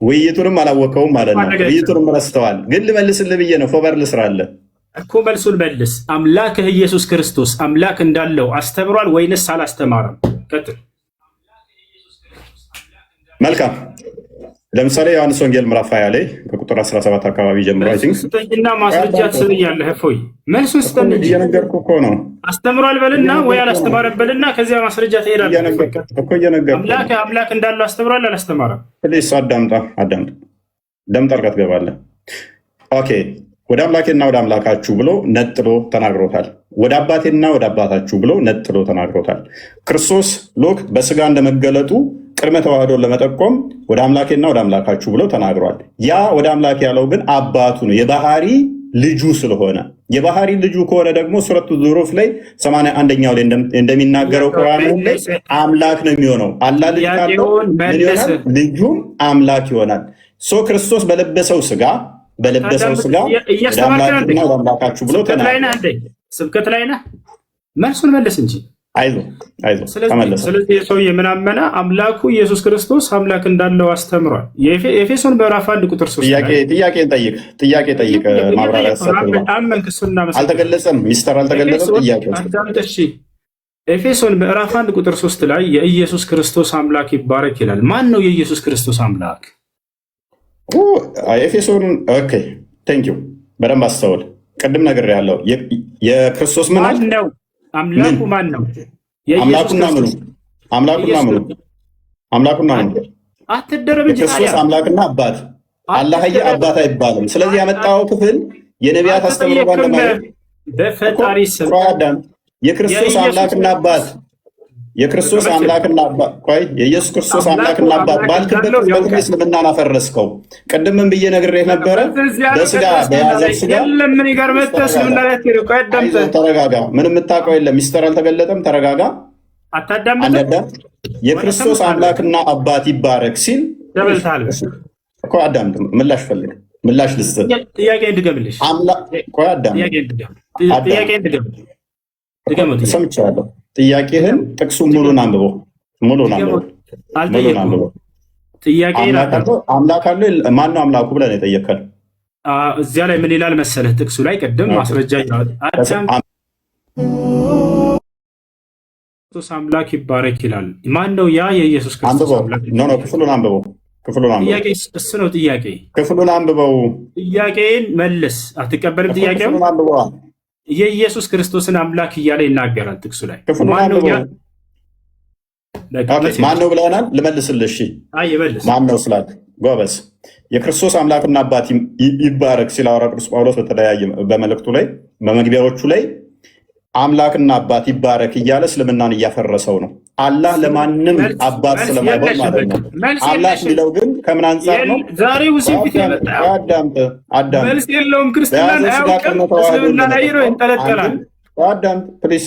S1: ውይይቱንም አላወቀውም ማለት ነው። ውይይቱንም ረስተዋል። ግን ልመልስልህ ብዬ ነው። ፎበር ልስራለህ
S2: እኮ መልሱን መልስ። አምላክህ ኢየሱስ ክርስቶስ አምላክ እንዳለው አስተምሯል ወይንስ አላስተማረም? ቀጥል።
S1: መልካም። ለምሳሌ ዮሐንስ ወንጌል ምዕራፍ 20 ላይ ከቁጥር 17 አካባቢ ጀምሮ I think
S2: ስጠኝና ማስረጃ ትሰጠኛለህ። እፎይ መልሱን ስጠን እንጂ።
S1: እየነገርኩህ እኮ ነው።
S2: አስተምሯል በልና ወይ አላስተማረም በልና ከዚያ ማስረጃ ትሄዳለህ።
S1: እኮ እየነገርኩህ
S2: አምላክ አምላክ እንዳለው አስተምሯል አላስተማረም?
S1: Please አዳምጣ፣ አዳምጣ፣ ደምጣ አድርጋ ትገባለህ። Okay፣ ወደ አምላኬና ወደ አምላካችሁ ብሎ ነጥሎ ተናግሮታል። ወደ አባቴና ወደ አባታችሁ ብሎ ነጥሎ ተናግሮታል። ክርስቶስ look በስጋ እንደመገለጡ ቅድመ ተዋህዶን ለመጠቆም ወደ አምላኬና ወደ አምላካችሁ ብሎ ተናግሯል። ያ ወደ አምላክ ያለው ግን አባቱ ነው፣ የባህሪ ልጁ ስለሆነ፣ የባህሪ ልጁ ከሆነ ደግሞ ሱረቱ ዙኽሩፍ ላይ 81ኛው ላይ እንደሚናገረው ቁርአን ላይ አምላክ ነው የሚሆነው። አላህ ልጅ ካለው ምን ይሆናል? ልጁም አምላክ ይሆናል። So ክርስቶስ በለበሰው ስጋ ወደ አምላክና ወደ አምላካችሁ ብሎ ተናግሯል።
S2: ስብከት ላይ ነህ? መልሱን መልስ እንጂ።
S1: አይዞ አይዞ፣ ተመለሰ።
S2: ስለዚህ ሰውዬ ምን አመነ? አምላኩ ኢየሱስ ክርስቶስ አምላክ እንዳለው አስተምሯል። የኤፌሶን ምዕራፍ 1 ቁጥር 3።
S1: ጥያቄ ጠይቅ፣ ጥያቄ ጠይቅ። ማብራሪያ
S2: አመንክ፣ እሱን
S1: አልተገለጸም፣ ሚስተር አልተገለጸም። ጥያቄ
S2: እሺ፣ ኤፌሶን ምዕራፍ 1 ቁጥር 3 ላይ የኢየሱስ ክርስቶስ አምላክ ይባረክ ይላል። ማን ነው የኢየሱስ ክርስቶስ አምላክ?
S1: ኤፌሶን፣ okay, thank you። በደንብ አስተውል። ቅድም ነግሬሃለሁ። የክርስቶስ ምን
S2: ነው? አምላኩ ማን ነው?
S1: አምላኩና ምኑ? አምላኩና ምኑ? አምላኩና ምኑ?
S2: አትደረብ እንጂ።
S1: የክርስቶስ አምላክና አባት፣ አላህዬ አባት አይባልም። ስለዚህ ያመጣው ክፍል የነቢያት አስተምሮ ጋር ለማለት
S2: በፈጣሪ ስም።
S1: የክርስቶስ አምላክና አባት፣ የክርስቶስ አምላክና አባት፣ ቆይ፣ የኢየሱስ ክርስቶስ አምላክና አባት ባልክበት ቅጽበት እስልምናን አፈረስከው። ቅድምም ብዬ ነግሬህ ነበረ። በስጋ በያዘው ስጋ ተረጋጋ። ምንም የምታውቀው የለም። ሚስተር አልተገለጠም። ተረጋጋ።
S2: አታዳምጥም።
S1: የክርስቶስ አምላክና አባት ይባረክ ሲል እኮ አዳምጥ። ምላሽ ፈልግ፣ ምላሽ ልስጥ።
S2: ጥያቄ እንድገምልሽ።
S1: ቆይ አዳምጥ።
S2: ጥያቄ እንድገም።
S1: ሰምቻለሁ። ጥያቄህን ጥቅሱን ሙሉን አንብበው፣ ሙሉን አንብበው፣ ሙሉን አንብበው።
S2: ጥያቄ
S1: አምላክ አለ፣ ማነው አምላኩ ብለህ ነው የጠየቅከን።
S2: እዚያ ላይ ምን ይላል መሰለህ? ጥቅሱ ላይ ቅድም ማስረጃ አዳም ክርስቶስ አምላክ ይባረክ ይላል። ማን ነው ያ የኢየሱስ ክርስቶስ አምላክ?
S1: No, no፣ ክፍሉን አንብበው። ክፍሉን አንብበው።
S2: ጥያቄ እሱ ነው ጥያቄ።
S1: ክፍሉን አንብበው።
S2: ጥያቄን መልስ። አትቀበልም? ጥያቄው
S1: ክፍሉን አንብበው።
S2: የኢየሱስ ክርስቶስን አምላክ እያለ ይናገራል ጥቅሱ ላይ።
S1: ክፍሉን
S2: ማን ነው ያ?
S1: አንብበው። ማን ነው ብለናል። ልመልስልህ። እሺ።
S2: አይ መልስ።
S1: ማን ነው ስላል ጎበዝ። የክርስቶስ አምላክና አባት ይባረክ ሲል ሐዋርያው ቅዱስ ጳውሎስ በተለያየ በመልእክቱ ላይ በመግቢያዎቹ ላይ አምላክና አባት ይባረክ እያለ እስልምናን እያፈረሰው ነው። አላህ ለማንም አባት ስለማይሆን ማለት ነው። አምላክ የሚለው ግን ከምን አንጻር ነው?
S2: ዛሬ ሁሴን ፊት የመጣ
S1: አዳምጥ፣ አዳምጥ።
S2: መልስ የለውም። ክርስትናን አያውቅም። እስልምና ላይ ነው ይንጠለጠላል።
S1: አዳምጥ please።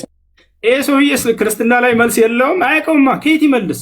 S2: ይህ ሰውዬ ክርስትና ላይ መልስ የለውም። አያውቀውማ። ከየት ይመልስ?